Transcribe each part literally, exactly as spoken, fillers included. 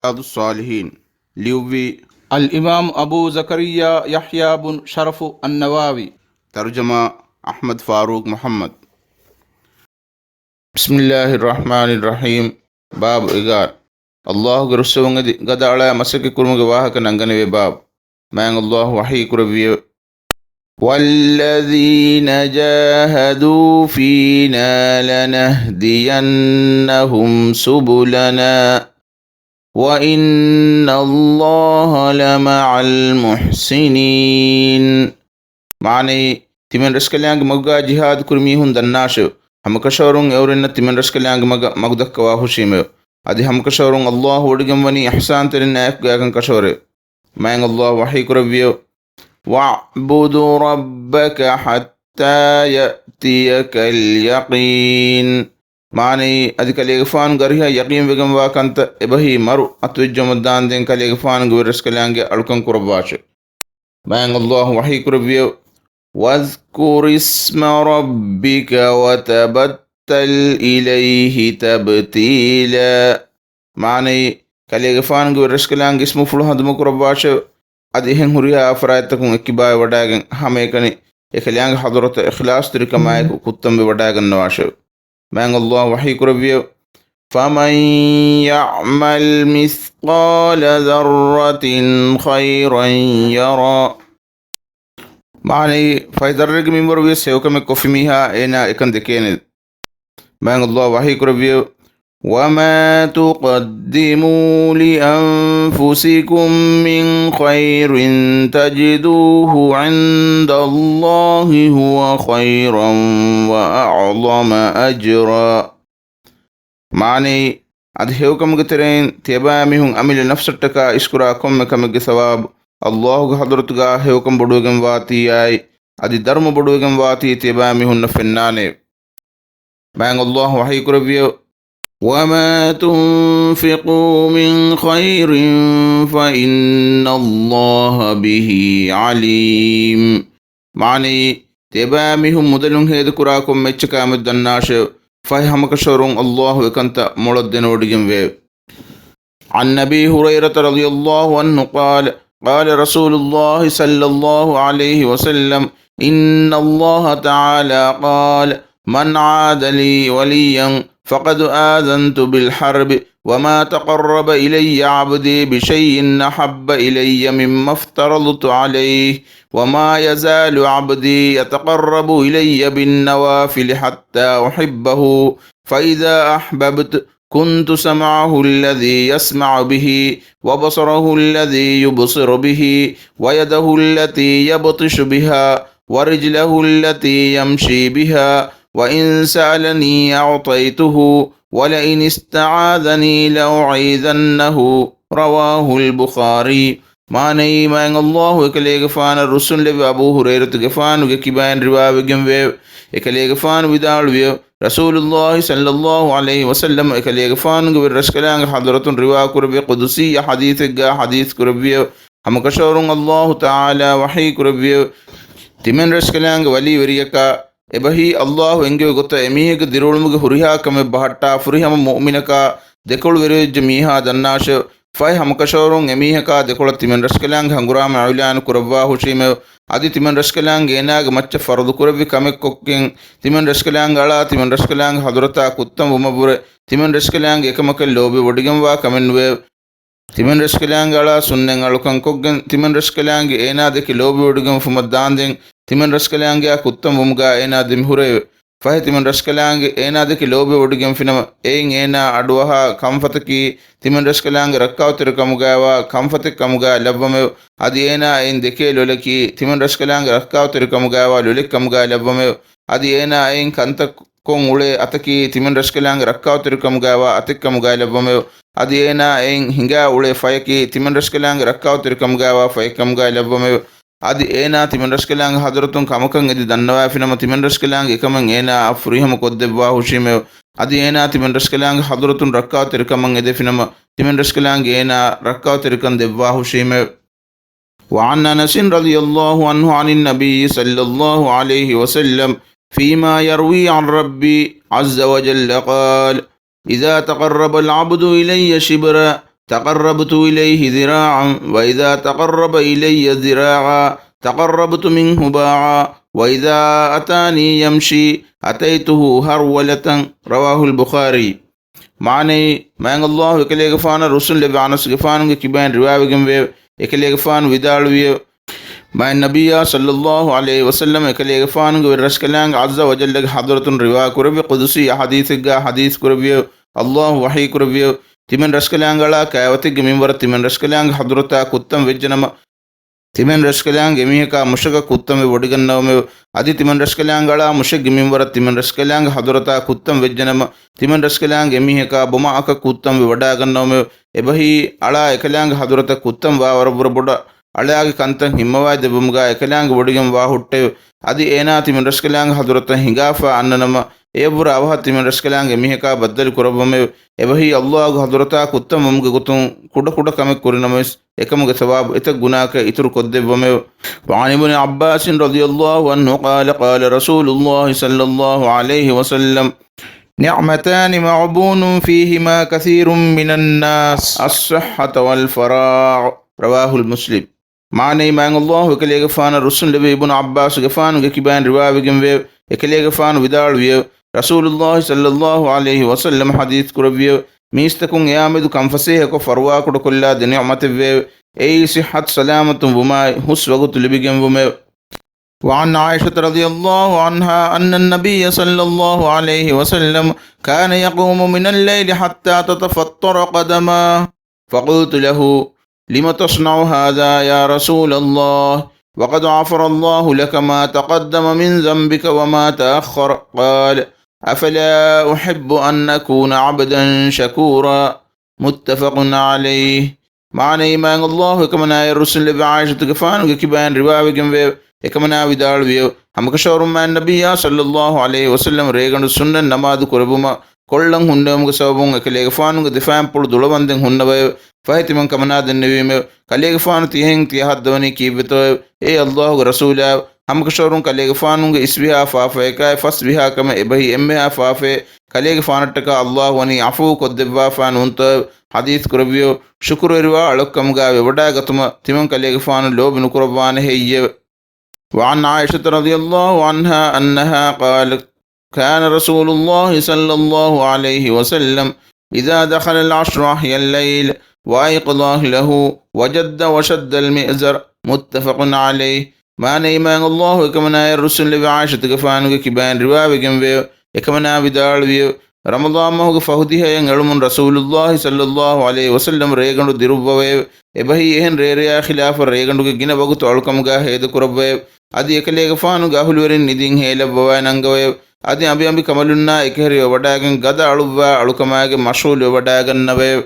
ރިޔާޟުއްޞާލިޙީން. ލިޔުއްވީ އަލްއިމާމު އަބޫ ޒަކަރިއްޔާ ޔަޙްޔާ ބުން ޝަރަފު އައްނަވަވީ. ތަރުޖަމާ އަޙްމަދު ފާރޫޤް މުޙައްމަދު. ބިސްމިއްލާހިއްރަޙްމާނިއްރަޙީމް. ބާބު އެގާރަ. އައްލާހުގެ ރުއްސެވުން އެދި ގަދައަޅާ މަސައްކަތް ކުރުމުގެ ވާހަކަ ނަންގަނެވޭ ބާބު. މާތް އައްލާހު ވަޙީ ކުރެއްވިއެވެ. وَالَّذِينَ جَاهَدُوا فِينَا لَنَهْدِيَنَّهُمْ سُبُلَنَا وَإِنَّ اللَّهَ لَمَعَ الْمُحْسِنِينَ. މާނައީ، ތިމަން ރަސްކަލާނގެ މަގުގާ ޖިހާދު ކުރި މީހުން ދަންނާށެވެ. ހަމަކަށަވަރުން އެއުރެންނަށް ތިމަން ރަސްކަލާނގެ މަގަށް މަގުދައްކަވާ ހުށީމެވެ. އަދި ހަމަކަށަވަރުން އައްލާހު ވޮޑިގެންވަނީ އިޙްސާންތެރިންނާއެކު ގާތްކަން ކަށަވަރެވެ. މާތް އައްލާހު ވަޙީ ކުރެއްވިއެވެ. وَاعْبُدْ رَبَّكَ حَتَّى يَأْتِيَكَ الْيَقِينُ. މާނައީ، އަދި ކަލޭގެފާނުގެ އަރިހަށް ޔަޤީންވެގެންވާ ކަންތައް އެބަހީ މަރު އަތުވެއްޖައުމަށް ދާންދެން ކަލޭގެފާނުގެ ވެރިރަސްކަލާނގެ އަޅުކަން ކުރައްވާށެވެ. މާތް އައްލާހު ވަޙީ ކުރެއްވިއެވެ. وَاذْكُرِ اسْمَ رَبِّكَ وَتَبَتَّلْ إِلَيْهِ تَبْتِيلًا. މާނައީ، ކަލޭގެފާނުގެ ވެރިރަސްކަލާނގެ އިސްމުފުޅު ހަނދުމަކުރައްވާށެވެ. އަދި އެހެން ހުރިހާ އަފްރާދުތަކުން އެއްކިބާވެވަޑައިގެން ހަމައެކަނި އެކަލާނގެ ޙަޟްރަތަށް އިޚްލާޞްތެރިކަމާއެކު ކުއްތަންވެވަޑައިގަންނަވާށެވެ. މާތް އައްލާހު ވަޙީ ކުރެއްވިއެވެ. فَمَن يَعْمَلْ مِثْقَالَ ذَرَّةٍ خَيْرًا يَرَهُ. މާނައީ، ފަހެ ޛައްރެއްގެ މިންވަރު ވިޔަސް ހެޔޮކަމެއް ކޮށްފި މީހާ އޭނާ އެކަން ދެކޭނެ. މާތް އައްލާހު ވަޙީ ކުރެއްވިއެވެ. وَمَا تُقَدِّمُوا لِأَنفُسِكُم مِّن خَيْرٍ تَجِدُوهُ عِندَ اللَّهِ هُوَ خَيْرًا وَأَعْظَمَ أَجْرًا. މާނައީ، އަދި ހެޔޮކަމުގެ ތެރެއިން ތިޔަބައިމީހުން އަމިއްލަ ނަފްސަށްޓަކާ އިސްކުރާ ކޮންމެ ކަމެއްގެ ސަވާބު އައްލާހުގެ ޙަޟްރަތުގާ ހެޔޮކަން ބޮޑުވެގެންވާތީއާއި، އަދި ދަރުމަ ބޮޑުވެގެންވާތީ ތިޔަބައިމީހުންނަށް ފެންނާނެ. މާތް އައްލާހު ވަޙީ ކުރެއްވިއެވެ. وَمَا تُنفِقُوا مِنْ خَيْرٍ فَإِنَّ اللَّهَ بِهِ عَلِيمٌ. މާނައީ، ތިޔަބައިމީހުން މުދަލުން ހޭދަކުރާ ކޮންމެ އެއްޗަކާމެދު ދަންނާށެވެ. ފަހެ ހަމަކަށަވަރުން އައްލާހު އެކަންތައް މޮޅަށް ދެނެވޮޑިގެންވެއެވެ. عَنْ أَبِي هُرَيْرَةَ رَضِيَ اللَّهُ عَنْهُ قَالَ، قَالَ رَسُولُ اللَّهِ صَلَّى اللَّهُ عَلَيْهِ وَسَلَّمَ، إِنَّ اللَّهَ تَعَالَى قَالَ، مَنْ عَادَ لِي وَلِيًّا فَقَدْ آذَنْتُهُ بِالْحَرْبِ، وَمَا تَقَرَّبَ إِلَيَّ عَبْدِي بِشَيْءٍ أَحَبَّ إِلَيَّ مِمَّا افْتَرَضْتُ عَلَيْهِ، وَمَا يَزَالُ عَبْدِي يَتَقَرَّبُ إِلَيَّ بِالنَّوَافِلِ حَتَّى أُحِبَّهُ، فَإِذَا أَحْبَبْتُهُ كُنْتُ سَمْعَهُ الَّذِي يَسْمَعُ بِهِ، وَبَصَرَهُ الَّذِي يُبْصِرُ بِهِ، وَيَدَهُ الَّتِي يَبْطِشُ بِهَا، وَرِجْلَهُ الَّتِي يَمْشِي بِهَا، وَإِنْ سَأَلَنِي أَعْطَيْتُهُ، وَلَئِنِ اسْتَعَاذَنِي لَأُعِيذَنَّهُ. رواه البخاري. މާނައީ، މާތް އައްލާހު އެކަލޭގެފާނަށް ރުއްސުންލެއްވި އަބޫ ހުރައިރަތުގެފާނުގެ ކިބައިން ރިވާވެގެންވެއެވެ. އެކަލޭގެފާނު ވިދާޅުވިއެވެ. ރަސޫލުއްލާހި ޞައްލައްލާހު ޢަލައިހި ވަސައްލަމަ އެކަލޭގެފާނުގެ ވެރިރަސްކަލާނގެ ޙަޟްރަތުން ރިވާ ކުރެއްވި ޤުދުސީ ޙަދީޘެއްގާ ޙަދީޘް ކުރެއްވިއެވެ. ހަމަކަށަވަރުން އައްލާހު ތަޢާލާ ވަޙީ ކުރެއްވިއެވެ. ތިމަން ރަސްކަލާނގެ ވަލީ ވެރިޔަކާ، އެބަހީ އައްލާހު އެންގެވި ގޮތަށް އެމީހެއްގެ ދިރިއުޅުމުގެ ހުރިހާ ކަމެއް ބަހައްޓާ ފުރިހަމަ މުއުމިނަކާ ދެކޮޅު ވެރިވެއްޖެ މީހާ ދަންނާށެވެ. ފަހެ ހަމަކަށަވަރުން އެމީހަކާ ދެކޮޅަށް ތިމަން ރަސްކަލާނގެ ހަނގުރާމަ އިޢުލާނު ކުރައްވާ ހުށީމެވެ. އަދި ތިމަން ރަސްކަލާނގެ އޭނާގެ މައްޗަށް ފަރުޟު ކުރެއްވި ކަމެއް ކޮށްގެން، ތިމަން ރަސްކަލާނގެ އަޅާ ތިމަން ރަސްކަލާނގެ ޙަޟްރަތާ ކުއްތަން ވުމަށްވުރެ، ތިމަން ރަސްކަލާނގެ އެކަމަކަށް ލޯބިވެވޮޑިގެންވާ ކަމެއް ނުވެއެވެ. ތިމަން ރަސްކަލާނގެ އަޅާ ސުންނަތް އަޅުކަން ކޮށްގެން، ތިމަން ރަސްކަލާނގެ އޭނާ ދެކެ ލޯބިވޮޑިގެންފުމަށް ދާންދެން، ތިމަން ރަސްކަލާނގެއާ ކުއްތަން ވުމުގާ އޭނާ ދެމިހުރެއެވެ. ފަހެ ތިމަން ރަސްކަލާނގެ އޭނާ ދެކެ ލޯބިވޮޑިގެންފިނަމަ، އެއިން އޭނާ އަޑުއަހާ ކަންފަތަކީ، ތިމަން ރަސްކަލާނގެ ރައްކާތެރިކަމުގާވާ ކަންފަތެއް ކަމުގާ ލައްވަމެވެ. އަދި އޭނާ އެއިން ދެކޭ ލޮލަކީ، ތިމަން ރަސްކަލާނގެ ރައްކާތެރިކަމުގާވާ ލޮލެއް ކަމުގާ ލައްވަމެވެ. އަދި އޭނާ އެއިން ކަންތައް ކޮށް އުޅޭ އަތަކީ، ތިމަން ރަސްކަލާނގެ ރައްކާތެރިކަމުގާވާ އަތެއް ކަމުގާ ލައްވަމެވެ. އަދި އޭނާ އެއިން ހިނގާ އުޅޭ ފަޔަކީ، ތިމަން ރަސްކަލާނގެ ރައްކާތެރިކަމުގާވާ ފަޔެއް ކަމުގާ ލައްވަމެވެ. އަދި އޭނާ ތިމަން ރަސްކަލާނގެ ޙަޟްރަތުން ކަމަކަށް އެދި ދަންނަވާފިނަމަ، ތިމަން ރަސްކަލާނގެ އެކަމެއް އޭނާއަށް ފުރިހަމަ ކޮށްދެއްވާ ހުށީމެވެ. އަދި އޭނާ ތިމަން ރަސްކަލާނގެ ޙަޟްރަތުން ރައްކާތެރިކަމަށް އެދެފިނަމަ، ތިމަން ރަސްކަލާނގެ އޭނާ ރައްކާތެރިކަން ދެއްވާ ހުށީމެވެ. وعن أنس رضي الله عنه عن النبي صلى الله عليه وسلم فيما يروي عن ربي عز وجل قال: إذا تقرب العبد إلي شبرا تقربت إليه ذراعا، وإذا تقرب إلي ذراعا تقربت منه باعا، وإذا أتاني يمشي أتيته هرولة. رواه البخاري. މާނައީ، މާތް ﷲ އެކަލޭގެފާނަށް ރުއްސުން ލެއްވި އަނަސްގެފާނުގެ ކިބައިން ރިވާވެގެންވެއެވެ. އެކަލޭގެފާނު ވިދާޅުވިއެވެ. މާތް ނަބިއްޔާ ޞައްލައްލާހު ޢަލައިހި ވަސައްލަމަ އެކަލޭގެފާނުގެ ވެރިރަސްކަލާނގެ ޢައްޒަ ވަޖައްލަގެ ޙަޟްރަތުން ރިވާކުރެއްވި ޤުދުސީ ޙަދީޘެއްގާ ޙަދީޘް ކުރެއްވިއެވެ. ﷲ ވަޙީކުރެއްވިއެވެ. ތިމަން ރަސްކަލާނގެ އަޅާ ކައިވަތެއްގެ މިންވަރަށް ތިމަން ރަސްކަލާނގެ ޙަޟްރަތާ ކުއްތަން ވެއްޖެނަމަ، ތިމަން ރަސްކަލާނގެ އެމީހަކާ މުށަކަށް ކުއްތަންވެ ވޮޑިގަންނަވަމެވެ. އަދި ތިމަން ރަސްކަލާނގެ އަޅާ މުށެއްގެ މިންވަރަށް ތިމަން ރަސްކަލާނގެ ޙަޟްރަތާ ކުއްތަން ވެއްޖެނަމަ، ތިމަން ރަސްކަލާނގެ އެމީހަކާ ބޮމައަކަށް ކުއްތަންވެ ވަޑާގަންނަވަމެވެ. އެބަހީ، އަޅާ އެކަލާނގެ ޙަޟްރަތަށް ކުއްތަން ވާވަރަށްވުރެ ބޮޑަށް އަޅާގެ ކަންތައް ހިންމަވައިދެއްވުމުގާ އެކަލާނގެ ވޮޑިގެން ވާ ހުއްޓެވެ. އަދި އޭނާ ތިމަން ރަސްކަލާނގެ ޙަޟްރަތަށް ހިނގާފާ އަންނަނަމަ، އެއަށްވުރެ އަވަހަށް ތިމަން ރަސްކަލާނގެ އެމީހަކާ ބައްދަލު ކުރައްވަމެވެ. އެބަހީ، ﷲ ގެ ޙަޟްރަތާ ކުއްތަން ވުމުގެ ގޮތުން ކުޑަކުޑަ ކަމެއް ކުރިނަމަވެސް، އެކަމުގެ ޘަވާބު އެތައް ގުނާކަށް އިތުރު ކޮށްދެއްވަމެވެ. وعن ابن عباس رضي الله عنه قال، قال رسول الله صلى الله عليه وسلم، نعمتان مغبون فيهما كثير من الناس، الصحة والفراغ. رواه مسلم. މާނައީ، މާތް ﷲ އެކަލޭގެފާނަށް ރުއްސުން ލެއްވި އިބްނު ޢައްބާސްގެފާނުގެ ކިބައިން ރިވާވެގެންވެއެވެ. އެކަލޭގެފާނު ވިދާޅުވިއެވެ. ރަސޫލުﷲ ޞައްލައްލާހު ޢަލައިހި ވަސައްލަމަ ޙަދީޘް ކުރެއްވިއެވެ. މީސްތަކުން އެއާމެދު ކަންފަސޭހަކޮށް ފަރުވާކުޑަކޮށްލާ ދެ ނިޢުމަތެއްވެއެވެ. އެއީ ޞިއްޙަތު ސަލާމަތުން ވުމާއި، ހުސް ވަގުތު ލިބިގެންވުމެވެ. وعن عائشة رضي الله عنها أن النبي صلى الله عليه وسلم كان يقوم من الليل حتى تتفطر قدماه، فقلت له، لم تصنع هذا يا رسول الله؟ وقد غفر الله لك ما تقدم من ذنبك وما تأخر. قال، أفلا أحب أن أكون عبدا شكورا. متفق عليه. މާނައީ، މާތް ﷲ އެކަމަނާއަށް ރުއްސުން ލެއްވި ޢާއިޝަތުގެފާނުގެ ކިބައިން ރިވާވެގެންވެއެވެ. އެކަމަނާ ވިދާޅުވިއެވެ. ހަމަކަށަވަރުން މާތް ނަބިއްޔާ ޞައްލައްލާހު ޢަލައިހި ވަސައްލަމަ ރޭގަނޑު ސުންނަތް ނަމާދު ކުރެއްވުމަށް ކޮޅަށް ހުންނެވުމުގެ ސަބަބުން އެކަލޭގެފާނުގެ ދެފައިންޕުޅު ދުޅަވަންދެން ހުންނަވައެވެ. ފަހެ ތިމަން ކަމަނާ ދެންނެވީމެވެ. ކަލޭގެފާނު ތިހެން ތިއަހަށް ދަވަނީ ކީއްވެތޯއެވެ؟ އޭ ﷲ ގެ ރަސޫލާއެވެ! ހަމަކަށަވަރުން ކަލޭގެފާނުގެ އިސްވިހާ ފާފަޔަކާއި ފަސްވިހާ ކަމެއް އެބަހީ އެންމެހާ ފާފައެއް ކަލޭގެފާނަށްޓަކާ ﷲ ވަނީ ޢަފޫ ކޮށްދެއްވާފާ ނޫންތޯއެވެ؟ ޙަދީޘް ކުރެއްވިއެވެ. ޝުކުރުވެރިވާ އަޅަކުކަމުގާ ވެވަޑާގަތުމަށް ތިމަން ކަލޭގެފާނު ލޯބި ނުކުރައްވާނެ ހެއްޔެވެ؟ وعن عائشة رضي الله عنها أنها قالت، كان رسول الله صلى الله عليه وسلم إذا دخل العشر أحيا الليل وأيقظ أهله وجد وشد المئزر. متفق عليه. މާނައީ، މާތް ﷲ އެކަމަނާއަށް ރުއްސުން ލެއްވި ޢާއިޝަތުގެފާނުގެ ކިބައިން ރިވާވެގެންވެއެވެ. އެކަމަނާ ވިދާޅުވިއެވެ. ރަމަޟާން މަހުގެ ފަހު ދިހައިން އެޅުމުން ރަސޫލުﷲ ޞައްލައްލާހު ޢަލައިހި ވަސައްލަމަ ރޭގަނޑު ދިރުއްވަވައެވެ. އެބަހީ އެހެން ރޭރެޔާ ޚިލާފަށް ރޭގަނޑުގެ ގިނަ ވަގުތު އަޅުކަމުގާ ހޭދަކުރައްވައެވެ. އަދި އެކަލޭގެފާނުގެ އަހުލުވެރިން ނިދިން ހޭލައްވަވައި ނަންގަވައެވެ. އަދި އަނބިއަނބި ކަނބަލުންނާ އެކަހެރިވެވަޑައިގެން ގަދަ އަޅުއްވާ އަޅުކަމާގެން މަޝްޣޫލުވެވަޑައިގަންނަވައެވެ.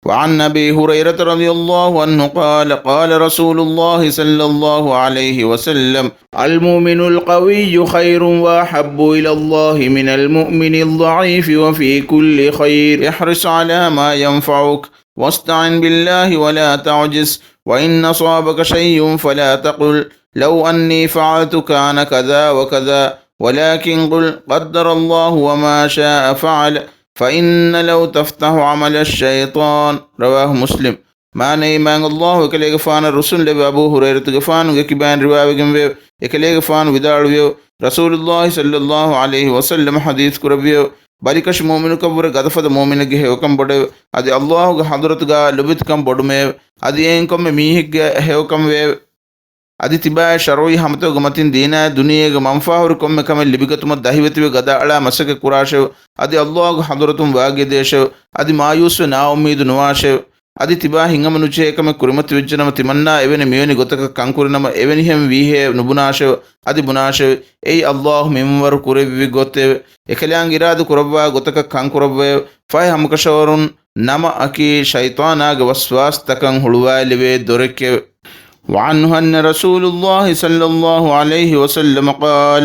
وعن أبي هريرة رضي الله عنه قال، قال رسول الله صلى الله عليه وسلم، المؤمن القوي خير وأحب إلى الله من المؤمن الضعيف وفي كل خير، احرص على ما ينفعك، واستعن بالله ولا تعجز، وإن أصابك شيء فلا تقل، لو أني فعلت كان كذا وكذا، ولكن قل، قدر الله وما شاء فعل، فإن لو تفتح عمل الشيطان. رواه مسلم. މާނައީ، މާތް ﷲ އެކަލޭގެފާނަށް ރުއްސުން ލެއްވި އަބޫ ހުރައިރަތުގެފާނުގެ ކިބައިން ރިވާވެގެންވެއެވެ. އެކަލޭގެފާނު ވިދާޅުވިއެވެ. ރަސޫލުﷲ ޞައްލައްލާހު ޢަލައިހި ވަސައްލަމަ ޙަދީޘް ކުރެއްވިއެވެ. ބަލިކަށި މުއުމިނަކަށްވުރެ ގަދަފަދަ މުއުމިނެއްގެ ހެޔޮކަން ބޮޑެވެ. އަދި ﷲ ގެ ޙަޟްރަތުގާ ލުބިތިކަން ބޮޑުމެއެވެ. އަދި އެއިން ކޮންމެ މީހެއްގެ ހެޔޮކަން ވެއެވެ. އަދި ތިބާއި ޝަރުޢީ ހަމަތަކުގެ މަތިން ދީނާއި ދުނިޔޭގެ މަންފާހުރި ކޮންމެ ކަމެއް ލިބިގަތުމަށް ދަހިވެތިވެ ގަދައަޅާ މަސައްކަތް ކުރާށެވެ. އަދި ﷲ ގެ ޙަޟްރަތުން ވާގިޔަދޭށެވެ. އަދި މާޔޫސްވެ ނާއުއްމީދު ނުވާށެވެ. އަދި ތިބާ ހިނގަމުނުޖެހޭ ކަމެއް ކުރިމަތިވެއްޖެނަމަ ތިމަންނާ އެވެނި މިވެނި ގޮތަކަށް ކަންކުރިނަމަ އެވެނިހެން ވީހޭ ނުބުނާށެވެ. އަދި ބުނާށެވެ. އެއީ ﷲ މިންވަރު ކުރެއްވި ގޮތެވެ. އެކަލާނގެ އިރާދަ ކުރައްވާ ގޮތަކަށް ކަންކުރައްވައެވެ. ފަހެ ހަމަކަށަވަރުން ނަމަ އަކީ ޝައިޠާނާގެ ވަސްވާސްތަކަށް ހުޅުވާލެވޭ ދޮރެކެވެ. وعنه أن رسول الله صلى الله عليه وسلم قال،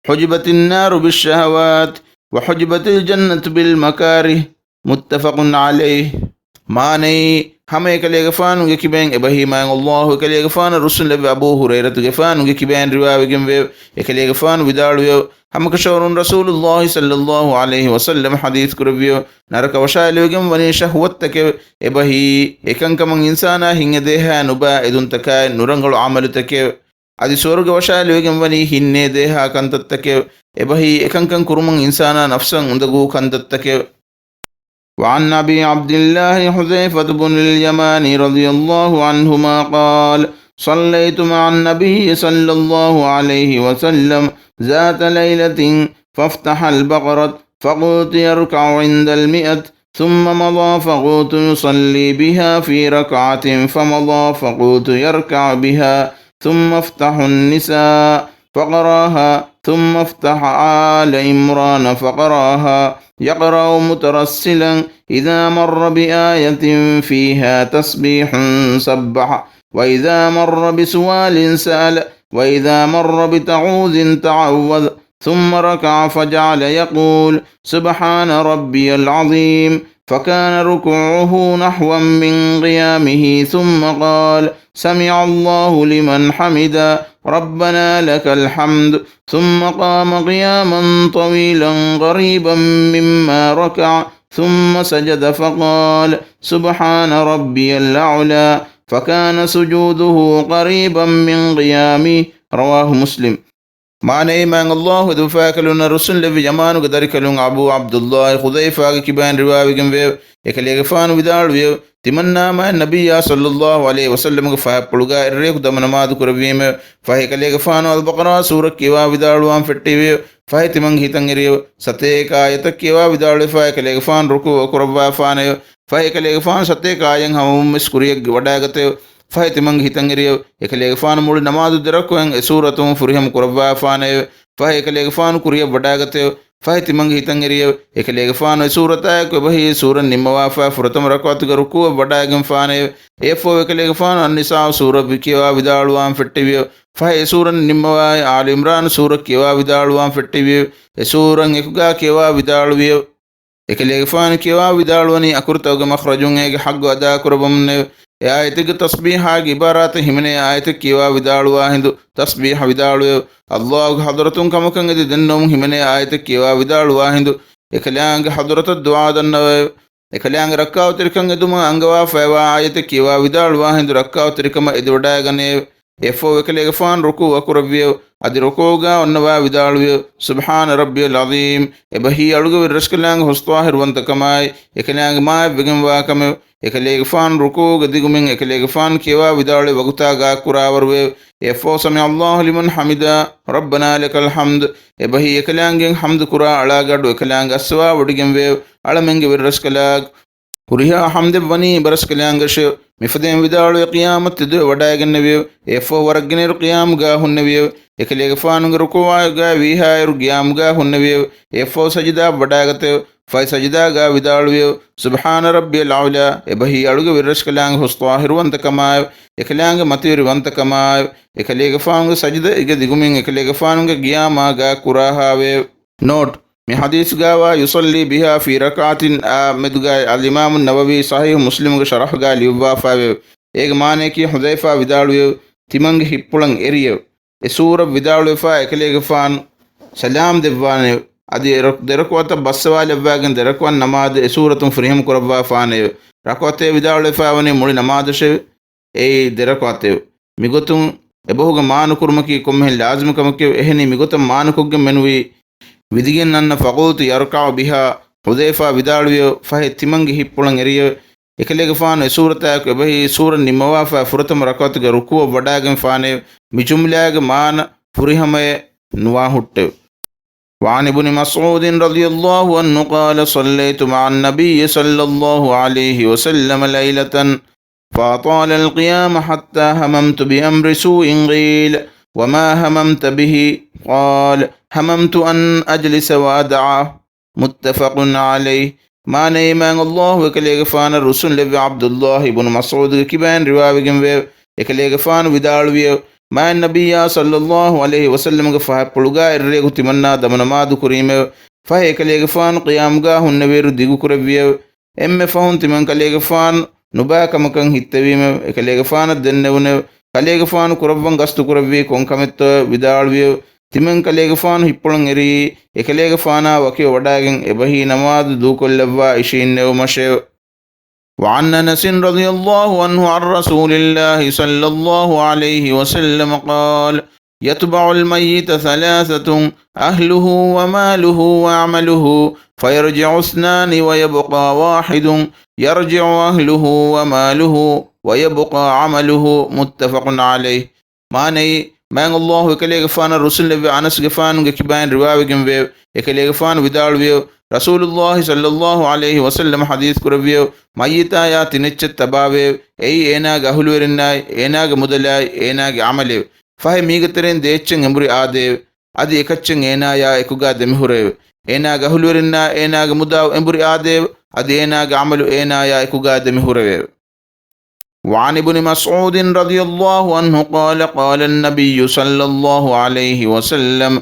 حجبت النار بالشهوات، وحجبت الجنة بالمكاره، متفق عليه. މާނައީ، ހަމަ އެކަލޭގެފާނުގެ ކިބައިން އެބަހީ މާތް ﷲ އެކަލޭގެފާނަށް ރުއްސުންލެއްވި އަބޫ ހުރައިރަތުގެފާނުގެ ކިބައިން ރިވާވެގެންވެއެވެ. އެކަލޭގެފާނު ވިދާޅުވިއެވެ. ހަމަކަށަވަރުން ރަސޫލުﷲ ޞައްލަﷲ ޢަލައިހި ވަސައްލަމަ ޙަދީޘް ކުރެއްވިއެވެ. ނަރަކަ ވަށާލެވިގެން ވަނީ ޝަހުވަތްތަކެވެ. އެބަހީ، އެކަންކަމަށް އިންސާނާ ހިތް އެދޭހާ ނުބާ އެދުންތަކާއި ނުރަނގަޅު ޢަމަލުތަކެވެ. އަދި ސުވަރުގެ ވަށާލެވިގެން ވަނީ ހިތް ނޭދޭހާ ކަންތައްތަކެވެ. އެބަހީ، އެކަންކަން ކުރުމުން އިންސާނާ ނަފްސަށް އުނދަގޫ ކަންތައްތަކެވެ. وعن أبي عبد الله حذيفة بن اليمان رضي الله عنهما قال: صليت مع النبي صلى الله عليه وسلم ذات ليلة فافتح البقرة فقلت يركع عند المائة ثم مضى فقلت يصلي بها في ركعة فمضى فقلت يركع بها ثم افتح النساء فقرأها ثم افتح آل عمران فقرأها يقرأ مترسلا إذا مر بآية فيها تسبيح سبح وإذا مر بسؤال سأل وإذا مر بتعوذ تعوذ ثم ركع فجعل يقول سبحان ربي العظيم فكان ركوعه نحوا من قيامه ثم قال سمع الله لمن حمده ربنا لك الحمد ثم قام قياما طويلا قريبا مما ركع ثم سجد فقال سبحان ربي الأعلى فكان سجوده قريبا من قيامه رواه مسلم. މާނައީ މާތް ﷲ އެދުމަށްފައި ކަލުންނަށް ރުއްސުންލެއްވި ޔަމާނުގެ ދަރިކަލުން އަބޫ ޢަބްދުﷲ ޙުޛައިފާގެ ކިބައިން ރިވާވެގެންވެއެވެ. އެކަލޭގެފާނު ވިދާޅުވިއެވެ. ތިމަންނާ މާތް ނަބިއްޔާ ޞައްލަﷲ ޢަލައިހި ވަސައްލަމަގެ ފަހަތްޕުޅުގަ އެއްރެއަކު ދަމު ނަމާދު ކުރެއްވީމެވެ. ފަހެ އެކަލޭގެފާނު އަލްބަޤަރާ ސޫރަ ކިޔަވާ ވިދާޅުވާން ފެއްޓެވިއެވެ. ފަހެ ތިމަންގެ ހިތަށް އެރިއެވެ. ސަތޭކަ އާޔަތަށް ކިޔަވާ ވިދާޅުވެފަ އެކަލޭގެފާނު ރުކޫޢު ކުރައްވާފާނެއެވެ. ފަހެ އެކަލޭގެފާނު ސަތޭކަ އާޔަތް ހަމަވުން ވެސް ކުރިޔަށް ވަޑައިގަތެވެ. ފަހެ ތިމަންގެ ހިތަށް އެރިއެވެ. އެކަލޭގެފާނު މުޅި ނަމާދު ދެރަކުޢަތް އެ ސޫރަތުން ފުރިހަމަ ކުރައްވާފާނެއެވެ. ފަހެ އެކަލޭގެފާނު ކުރިޔަށް ވަޑައިގަތެވެ. ފަހެ ތިމަންގެ ހިތަށް އެރިއެވެ. އެކަލޭގެފާނު އެ ސޫރަތާއެކު އެބަހީ ސޫރަ ނިންމަވާފަ ފުރަތަމަ ރަކުޢަތުގެ ރުކޫޢަށް ވަޑައިގެންފާނެއެވެ. އެއަށްފަހު އެކަލޭގެފާނު އައްނިސާއު ސޫރަ ވި ކިޔަވާ ވިދާޅުވާން ފެއްޓެވިއެވެ. ފަހެ އެ ސޫރަ ނިންމަވާއި އާލު ޢިމްރާނު ސޫރަ ކިޔަވާ ވިދާޅުވާން ފެއްޓެވިއެވެ. އެ ސޫރަތް އެކުގަ ކިޔަވާ ވިދާޅުވިއެވެ. އެކަލޭގެފާނު ކިޔަވާ ވިދާޅުވަނީ އަކުރުތަކުގެ މަޚްރަޖުން އޭގެ ޙައްޤު އަދާކުރައްވަމުންނެވެ. އެ އާޔަތެއްގެ ތަސްބީޙާގެ ޢިބާރާތެއް ހިމެނޭ އާޔަތެއް ކިޔަވާ ވިދާޅުވާ ހިނދު ތަސްބީޙަ ވިދާޅުވެއެވެ. ﷲގެ ޙަޟްރަތުން ކަމަކަށް އެދި ދެންނެވުމުން ހިމެނޭ އާޔަތެއް ކިޔަވާ ވިދާޅުވާ ހިނދު އެކަލާނގެ ޙަޟްރަތަށް ދުޢާ ދަންނަވައެވެ. އެކަލާނގެ ރައްކާތެރިކަން އެދުމަށް އަންގަވާފައިވާ އާޔަތެއް ކިޔަވާ ވިދާޅުވާ ހިނދު ރައްކާތެރިކަމަށް އެދިވަޑައިގަނެއެވެ. އެއަށްފަހު އެކަލޭގެފާނު ރުކޫޢު ކުރެއްވިއެވެ. އަދި ރުކޫޢުގަ އޮންނަވާ ވިދާޅުވިއެވެ. سبحان ربي العظيم. އެބަހީ އަޅުގެ ވެރިރަސްކަލާނގެ ހުސްޠާހިރުވަންތަކަމާއި، އެކަލާނގެ މާތްވެގެންވާ ކަމެވެ. އެކަލޭގެފާނު ރުކޫޢުގެ ދިގުމިން އެކަލޭގެފާނު ކިޔަވާ ވިދާޅުވި ވަގުތާ ގާތް ކުރާވަރުވެއެވެ. އެއަށްފަހު سمع الله لمن حمده ربنا لك الحمد. އެބަހީ އެކަލާނގެ ޙަމްދު ކުރާ އަޅާގެ އަޑު އެކަލާނގެ އައްސަވާ ވޮޑިގެންވެއެވެ. އަޅަމެންގެ ވެރިރަސްކަލާގެ ހުރިހާ ޙަމްދެއް ވަނީ އެބަރަސްކަލާނގެއަށެވެ. މިފަދައިން ވިދާޅުވެ ޤިޔާމަތް ތެދުވެ ވަޑައިގެންނެވިއެވެ. އެއަށްފަހު ވަރަށް ގިނައިރު ޤިޔާމުގަ ހުންނެވިއެވެ. އެކަލޭގެފާނުގެ ރުކޫޢުގައި ވީހާއިރު ޤިޔާމުގަ ހުންނެވިއެވެ. އެއަށްފަހު ސަޖިދާއަށް ވަޑައިގަތެވެ. ފަހެ ސަޖިދާގަ ވިދާޅުވިއެވެ. سبحان ربي الأعلى. އެބަހީ އަޅުގެ ވެރިރަސްކަލާނގެ ހުސްޠާހިރުވަންތަކަމާއެވެ. އެކަލާނގެ މަތިވެރިވަންތަކަމާއެވެ. އެކަލޭގެފާނުގެ ސަޖިދައިގެ ދިގުމިން އެކަލޭގެފާނުގެ ޤިޔާމާ ގާތް ކުރާހާވެއެވެ. ނޯޓް، މި ޙަދީޘްގައިވާ يصلي بها في ركعة އާ މެދުގައި އަލްއިމާމު ނަވަވީ ޞަޙީޙު މުސްލިމުގެ ޝަރަޙުގައި ލިޔުއްވާފައިވެއެވެ. އޭގެ މާނަޔަކީ ޙުޛައިފާ ވިދާޅުވިއެވެ. ތިމަންގެ ހިތްޕުޅަށް އެރިއެވެ. އެ ސޫރަތް ވިދާޅުވެފާ އެކަލޭގެފާނު ސަލާމް ދެއްވާނެއެވެ. އަދި އެ ރަ-، ދެރަކުޢަތަށް ބައްސަވާލައްވާގެން ދެރަކުޢަތް ނަމާދު އެ ސޫރަތުން ފުރިހަމަ ކުރައްވާފާނެއެވެ. ރަކުޢަތޭ ވިދާޅުވެފާވަނީ މުޅި ނަމާދަށެވެ. އެއީ ދެރަކުޢަތެވެ. މިގޮތުން އެބަހުގެ މާނަކުރުމަކީ ކޮންމެހެން ލާޒިމު ކަމެކެވެ. އެހެނީ މިގޮތަށް މާނަކޮށްގެން މެނުވީ ވިދިގެން އަންނަ فقلت يركع بها ޙުޛައިފާ ވިދާޅުވިއެވެ. ފަހެ ތިމަންގެ ހިތްޕުޅަށް އެރިއެވެ. އެކަލޭގެފާނު އެ ސޫރަތާއެކު އެބަހީ ސޫރަ ނިންމަވާފައި ފުރަތަމަ ރަކުޢަތުގެ ރުކޫޢަށް ވަޑައިގެންފާނެއެވެ. މި ޖުމްލާގެ މާނަ ފުރިހަމައެއް ނުވާ ހުއްޓެވެ. وعن ابن مسعود رضي الله عنه قال: صليت مع النبي صلى الله عليه وسلم ليلة فأطال القيام حتى هممت بأمر سوء قيل: وما هممت به؟ قال: هممت أن أجلس وأدعه. متفق عليه. މާނައީ މާތް ﷲ އެކަލޭގެފާނަށް ރުއްސުންލެއްވި ޢަބްދުﷲ އިބްނު މަސްޢޫދުގެ ކިބައިން ރިވާވެގެންވެއެވެ. އެކަލޭގެފާނު ވިދާޅުވިއެވެ. މާތް ނަބިއްޔާ ޞައްލަﷲ ޢަލައިހި ވަސައްލަމަގެ ފަހަތްޕުޅުގަ އެއްރެއަކު ތިމަންނާ ދަމު ނަމާދު ކުރީމެވެ. ފަހެ އެކަލޭގެފާނު ޤިޔާމުގަ ހުންނެވިއިރު ދިގުކުރެއްވިއެވެ. އެންމެ ފަހުން ތިމަން ކަލޭގެފާނު ނުބާ ކަމަކަށް ހިއްތެވީމެވެ. އެކަލޭގެފާނަށް ދެންނެވުނެވެ. ކަލޭގެފާނު ކުރައްވަން ގަސްތު ކުރެއްވީ ކޮން ކަމެއްތޯއެވެ؟ ވިދާޅުވިއެވެ. ތިމަން ކަލޭގެފާނު ހިއްޕުޅަށް އެރީ، އެކަލޭގެފާނާ ވަކިވެ ވަޑާގެން އެބަހީ ނަމާދު ދޫކޮށްލައްވާ އިށީންނެވުމަށެވެ. وعن أنس رضي الله عنه عن رسول الله صلى الله عليه وسلم قال: يتبع الميت ثلاثة: أهله وماله وعمله، فيرجع اثنان ويبقى واحد، يرجع أهله وماله ويبقى عمله، متفق عليه. މާނައީ، މާތް ﷲ އެކަލޭގެފާނަށް ރުއްސުންލެއްވި އަނަސްގެފާނުގެ ކިބައިން ރިވާވެގެންވެއެވެ. އެކަލޭގެފާނު ވިދާޅުވިއެވެ. ރަސޫލުﷲ ޞައްލަﷲ ޢަލައިހި ވަސައްލަމަ ޙަދީޘް ކުރެއްވިއެވެ. މައްޔިތާޔާ ތިނެއްޗެއް ތަބާވެއެވެ. އެއީ އޭނާގެ އަހުލުވެރިންނާއި، އޭނާގެ މުދަލާއި، އޭނާގެ ޢަމަލެވެ. ފަހެ މީގެ ތެރެއިން ދޭއްޗެއް އެނބުރި އާދެއެވެ. އަދި އެކައްޗެއް އޭނާޔާ އެކުގާ ދެމިހުރެއެވެ. އޭނާގެ އަހުލުވެރިންނާ އޭނާގެ މުދާ އެނބުރި އާދެއެވެ. އަދި އޭނާގެ ޢަމަލު އޭނާޔާ އެކުގާ ދެމިހުރެވެއެވެ. وعن ابن مسعود رضي الله عنه قال: قال النبي صلى الله عليه وسلم: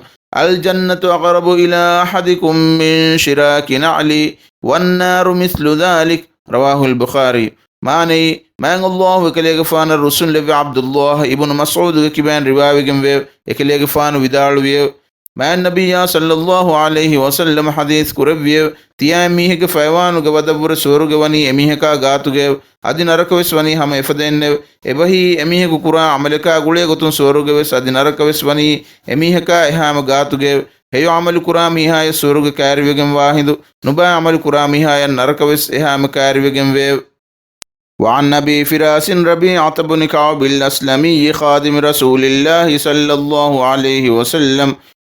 الجنة أقرب إلى أحدكم من شراك نعله، والنار مثل ذلك. رواه البخاري. މާނައީ، މާތް ﷲ އެކަލޭގެފާނަށް ރުއްސުންލެއްވި ޢަބްދުﷲ އިބްނު މަސްޢޫދުގެ ކިބައިން ރިވާވެގެންވެއެވެ. އެކަލޭގެފާނު ވިދާޅުވިއެވެ. މާތް ނަބިއްޔާ ޞައްލަﷲ ޢަލައިހި ވަސައްލަމަ ޙަދީޘް ކުރެއްވިއެވެ. ތިޔައިން މީހެއްގެ ފަޔަވާނުގެ ވަދަށްވުރެ ސުވަރުގެ ވަނީ އެމީހަކާ ގާތުގައެވެ. އަދި ނަރަކަވެސް ވަނީ ހަމަ އެފަދައިންނެވެ. އެބަހީ، އެމީހަކު ކުރާ ޢަމަލަކާ ގުޅޭގޮތުން ސުވަރުގެވެސް އަދި ނަރަކަވެސް ވަނީ އެމީހަކާ އެހާމަ ގާތުގައެވެ. ހެޔޮ ޢަމަލު ކުރާ މީހާޔަށް ސުވަރުގެ ކައިރިވެގެންވާ ހިނދު، ނުބާ ޢަމަލު ކުރާ މީހާޔަށް ނަރަކަވެސް އެހާމަ ކައިރިވެގެންވެއެވެ. وعن أبي فراس ربيعة بن كعب الأسلمي خادم رسول الله صلى الله عليه وسلم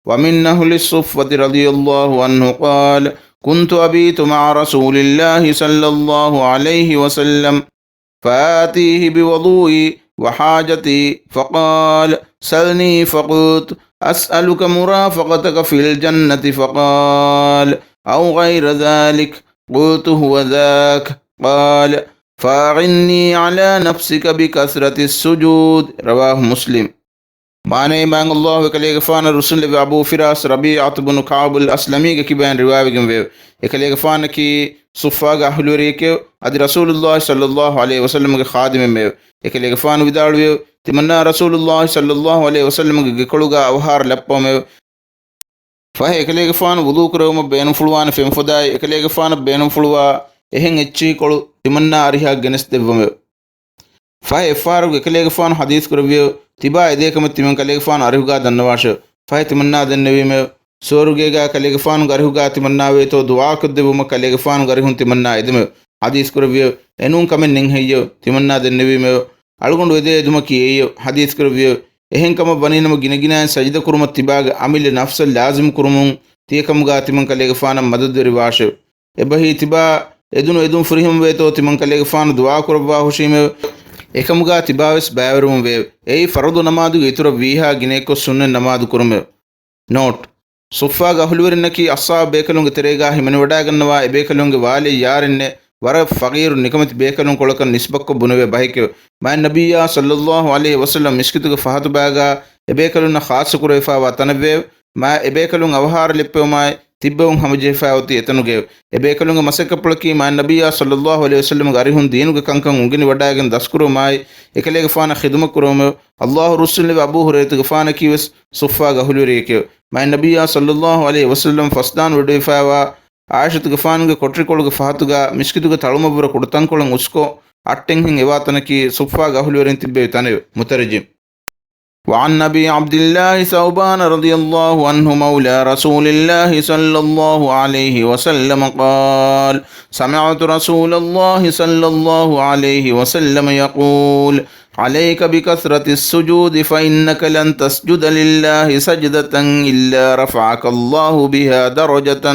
ومن أهل الصفة رضي الله عنه قال: كنت أبيت مع رسول الله صلى الله عليه وسلم فآتيه بوضوئي وحاجتي، فقال: سلني، فقلت: أسألك مرافقتك في الجنة، فقال: أو غير ذلك، قلت: هو ذاك، قال: فأعني على نفسك بكثرة السجود. رواه مسلم. މާނައީ، މާތް ﷲ އެކަލޭގެފާނަށް ރުއްސުންލެއްވި އަބޫ ފިރާސް ރަބީޢަތު ބުނު ކަޢުބުލް އަސްލަމީގެ ކިބައިން ރިވާވެގެންވެއެވެ. އެކަލޭގެފާނަކީ ޞުއްފާގެ އަހުލުވެރިއެކެވެ. އަދި ރަސޫލުﷲ ޞައްލަﷲ ޢަލައިހި ވަސައްލަމަގެ ޚާދިމެއްމެއެވެ. އެކަލޭގެފާނު ވިދާޅުވިއެވެ. ތިމަންނާ ރަސޫލުﷲ ޞައްލަﷲ ޢަލައިހި ވަސައްލަމަގެ ގެކޮޅުގާ އަވަހާރަ ލައްޕަވަމެވެ. ފަހެ އެކަލޭގެފާނު ވުޟޫ ކުރެވުމަށް ބޭނުންފުޅުވާނެ ފެންފޮދާއި، އެކަލޭގެފާނަށް ބޭނުންފުޅުވާ އެހެން އެއްޗިހިކޮޅު ތިމަންނާ އަރިހަށް ގެނެސްދެއްވަމެވެ. ފަހެ އެއްފަހަރަކު އެކަލޭގެފާނު ޙަދީޘް ކުރެއްވިއެވެ. ތިބާ އެދޭ ކަމެއް ތިމަން ކަލޭގެފާނު އަރިހުގާ ދަންނަވާށެވެ. ފަހެ ތިމަންނާ ދެންނެވީމެވެ. ސުވަރުގޭގާ ކަލޭގެފާނުގެ އަރިހުގާ ތިމަންނާ ވޭތޯ ދުޢާކޮށްދެއްވުމަށް ކަލޭގެފާނުގެ އަރިހުން ތިމަންނާ އެދެމެވެ. ޙަދީޘް ކުރެއްވިއެވެ. އެނޫން ކަމެއް ނެތް ހެއްޔެވެ؟ ތިމަންނާ ދެންނެވީމެވެ. އަޅުގަނޑު އެދޭ އެދުމަކީ އެއީއެވެ. ޙަދީޘް ކުރެއްވިއެވެ. އެހެން ކަމަށް ވަނީނަމަ ގިނަގިނައިން ސަޖިދަ ކުރުމަށް ތިބާގެ އަމިއްލަ ނަފްސަށް ލާޒިމް ކުރުމުން ތިޔަކަމުގާ ތިމަން ކަލޭގެފާނަށް މަދަދުވެރިވާށެވެ. އެބަހީ ތިބާ އެދުނު އެދުން ފުރިހަމަވޭތޯ ތިމަން ކަލޭގެފާނު ދުޢާ ކުރައްވާ ހުށީމެވެ. އެކަމުގާ ތިބާވެސް ބައިވެރިވަމުން ވެއެވެ. އެއީ ފަރުޟު ނަމާދުގެ އިތުރަށް ވީހާ ގިނައެއްކޮށް ސުންނަތް ނަމާދު ކުރުމެވެ. ނޯޓް. ޞުއްފާގެ އަހުލުވެރިންނަކީ އަޞްޙާބު ބޭކަލުންގެ ތެރޭގާ ހިމެނިވަޑާގަންނަވާ އެބޭކަލުންގެ ވާލެއް ޔާރެއްނެއް، ވަރަށް ފަޤީރު ނިކަމެތި ބޭކަލުން ކޮޅަކަށް ނިސްބަތްކޮށް ބުނެވޭ ބަހެކެވެ. މާތް ނަބިއްޔާ ޞައްލަﷲ ޢަލައިހި ވަސައްލަމް މިސްކިތުގެ ފަހަތު ބާގާ އެބޭކަލުންނަށް ޚާއްޞަ ކުރެވިފާވާ ތަނެއްވެއެވެ. މާ އެބޭކަލުން އަވަހާރަ ލެއްޕެވުމާއި، ތިއްބެވުން ހަމަޖެހިފާ އޮތީ އެތަނުގައެވެ. އެބޭކަލުންގެ މަސައްކަތްޕުޅަކީ މާތް ނަބިއްޔާ ޞައްލަﷲ ޢަލައިހި ވަސައްލަމްގެ އަރިހުން ދީނުގެ ކަންކަން އުނގެނިވަޑާގެން ދަސްކުރުވުމާއި، އެކަލޭގެފާނަށް ޚިދުމަތް ކުރުވުމެވެ. ﷲ ރުއްސުންލެވި އަބޫ ހުރައިރަތުގެފާނަކީވެސް ޞުއްފާގެ އަހުލުވެރިއެކެވެ. މާތް ނަބިއްޔާ ޞައްލަﷲ ޢަލައިހި ވަސައްލަމް ފަސްދާން ވެޑިވެފާވާ ޢާއިޝަތުގެފާނުގެ ކޮޓަރިކޮޅުގެ ފަހަތުގާ މިސްކިތުގެ ތަޅުމަށްވުރެ ކުޑަތަންކޮޅެއް އުސްކޮށް، އައްޓެންހެން އެވާ ތަނަކީ ޞުއްފާގެ އަހުލުވެރިން ތިއްބެވި ތަނެވެ. މުތަރްޖިމް. وعن أبي عبد الله ثوبان رضي الله عنه مولى رسول الله صلى الله عليه وسلم قال: سمعت رسول الله صلى الله عليه وسلم يقول: عليك بكثرة السجود فإنك لن تسجد لله سجدة إلا رفعك الله بها درجة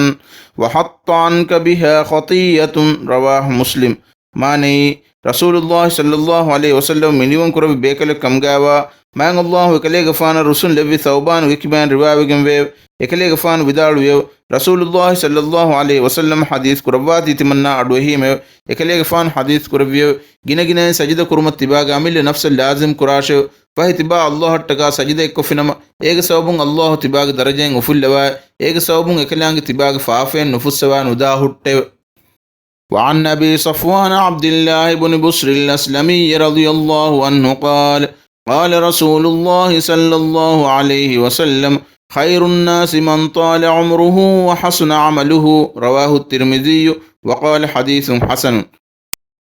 وحط عنك بها خطية. رواه مسلم. މާނައީ، ރަސޫލުﷲ ޞައްލަﷲ ޢަލައިހި ވަސައްލަމަ މިނިވަން ކުރެއްވި ބޭކަލެއް ކަމުގާވާ، މާތް ﷲ އެކަލޭގެފާނަށް ރުއްސުން ލެއްވި ޘައުބާނުގެ ކިބައިން ރިވާވެގެންވެއެވެ. އެކަލޭގެފާނު ވިދާޅުވިއެވެ. ރަސޫލުﷲ ޞައްލަﷲ ޢަލައިހި ވަސައްލަމަ ޙަދީޘް ކުރައްވާތީ ތިމަންނާ އަޑުއެހީމެވެ. އެކަލޭގެފާނު ޙަދީޘް ކުރެއްވިއެވެ. ގިނަގިނައިން ސަޖިދަ ކުރުމަށް ތިބާގެ އަމިއްލަ ނަފްސަށް ލާޒިމް ކުރާށެވެ. ފަހެ ތިބާ ﷲ އަށްޓަކާ ސަޖިދައެއްކޮށްފިނަމަ، އޭގެ ސަބަބުން ﷲ ތިބާގެ ދަރަޖައިން އުފުއްލަވާ، އޭގެ ސަބަބުން އެކަލާނގެ ތިބާގެ ފާފައެއް ނުފުއްސަވާ ނުދާ ހުއްޓެވެ. وعن أبي صفوان عبد الله بن بسر الأسلمي رضي الله عنه قال: قال رسول الله صلى الله عليه وسلم: خير الناس من طال عمره وحسن عمله. رواه الترمذي وقال: حديث حسن.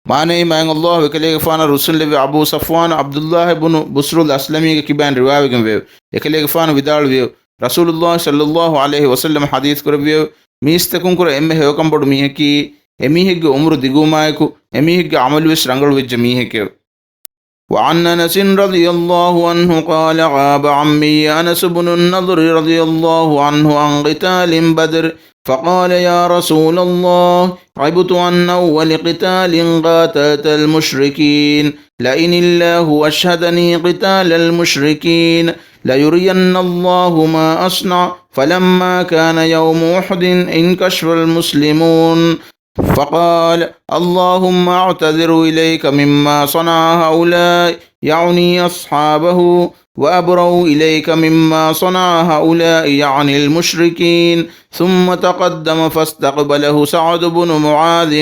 މާނައީ، މާތް ﷲ އެކަލޭގެފާނަށް ރުއްސުންލެއްވި އަބޫ ޞަފްވާން ޢަބްދުﷲ ބުނު ބުސްރުލް އަސްލަމީގެ ކިބައިން ރިވާވެގެންވެއެވެ. އެކަލޭގެފާނު ވިދާޅުވިއެވެ. ރަސޫލުﷲ ޞައްލަﷲ ޢަލައިހި ވަސައްލަމަ ޙަދީޘް ކުރެއްވިއެވެ. މީސްތަކުންކުރެ އެންމެ ހެޔޮކަން ބޮޑު މީހަކީ، އެމީހެއްގެ ޢުމުރު ދިގުވުމާއެކު، އެމީހެއްގެ ޢަމަލުވެސް ރަނގަޅުވެއްޖެ މީހެކެވެ. وعن أنس رضي الله عنه قال: غاب عمي أنس بن النضر رضي الله عنه عن قتال بدر، فقال: يا رسول الله، غبت عن أول قتال قاتلت المشركين، لئن الله أشهدني قتال المشركين، ليرين الله ما أصنع. فلما كان يوم أحد انكشف المسلمون، فقال: اللهم أعتذر إليك مما صنع هؤلاء، يعني أصحابه، وأبرأ إليك مما صنع هؤلاء، يعني المشركين. ثم تقدم فاستقبله سعد بن معاذ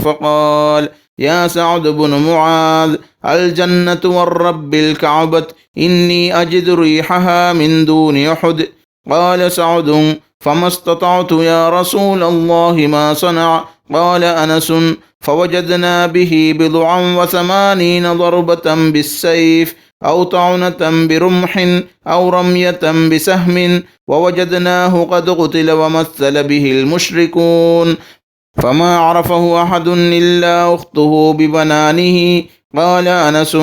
فقال: يا سعد بن معاذ، الجنة والرب الكعبة، إني أجد ريحها من دون أحد. قال سعد: فما استطعت يا رسول الله ما صنع. قال أنس: فوجدنا به بضعا وثمانين ضربة بالسيف، أو طعنة برمح، أو رمية بسهم، ووجدناه قد قتل ومثل به المشركون، فما عرفه أحد إلا أخته ببنانه. قال أنس: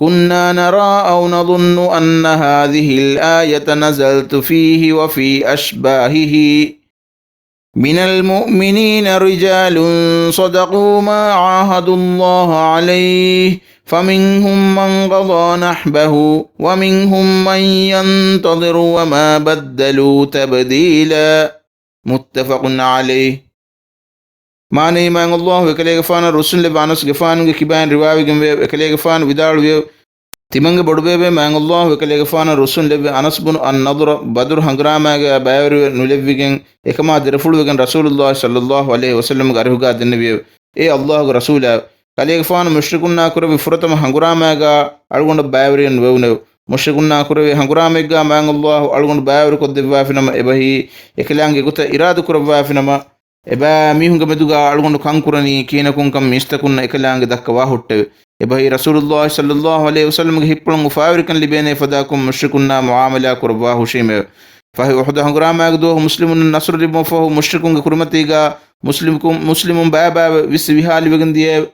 كنا نرى أو نظن أن هذه الآية نزلت فيه وفي أشباهه. من المؤمنين رجال صدقوا ما عاهدوا الله عليه، فمنهم من قضى نحبه، ومنهم من ينتظر، وما بدلوا تبديلا. متفق عليه. މާނައީ، މާތް ﷲ އެކަލޭގެފާނަށް ރުއްސުންލެއްވި އަނަސްގެފާނުގެ ކިބައިން ރިވާވެގެންވެއެވެ. އެކަލޭގެފާނު ވިދާޅުވިއެވެ. ތިމަންގެ ބޮޑުބޭބެ މާތް ﷲ އެކަލޭގެފާނަށް ރުއްސުންލެއްވި އަނަސް ބުނު އައްނަޟްރަ ބަދުރު ހަނގުރާމައިގަ ބައިވެރިވެ ނުލެއްވިގެން، އެކަމާ ދެރަފުޅުވެގެން ރަސޫލުﷲ ޞައްލަﷲ ޢަލައިހި ވަސައްލަމްގެ އަރިހުގަ ދެންނެވިއެވެ. އޭ ﷲގެ ރަސޫލާއެވެ! ކަލޭގެފާނު މުޝްރިކުންނާ ކުރެއްވި ފުރަތަމަ ހަނގުރާމައިގަ އަޅުގަނޑަށް ބައިވެރިވެ ނުވެވުނެވެ. މުޝްރިކުންނާ ކުރެއްވި ހަނގުރާމައެއްގަ މާތް ﷲ އަޅުގަނޑު ބައިވެރިކޮށްދެއްވާފިނަމަ، އެބަހީ އެކަލާނގެ ގޮތަށް އިރާދަކުރައްވާފިނަމަ، އެބައިމީހުންގެ މެދުގަ އަޅުގަނޑު ކަންކުރަނީ ކިހިނަކުންކަން މީސްތަކުންނަށް އެކަލާނގެ ދައްކަވާ ހުއްޓެވެ. އެބަހީ ރަސޫލުﷲ ޞައްލަﷲ ޢަލައިހި ވަސައްލަމްގެ ހިތްޕުޅަށް އުފާވެރިކަން ލިބޭނޭ ފަދައަކުން މުޝްރިކުންނާ މުޢާމަލާ ކުރައްވާ ހުށީމެވެ. ފަހެ އުޙުދު ހަނގުރާމައިގެ ދުވަހު މުސްލިމުންނަށް ނަޞްރު ލިބުމަށްފަހު މުޝްރިކުންގެ ކުރިމަތީގަ މުސްލިމުކުން، މުސްލިމުން ބައިބައިވެ ވިއްސި ވިހާލިވެގެން ދިޔައެވެ.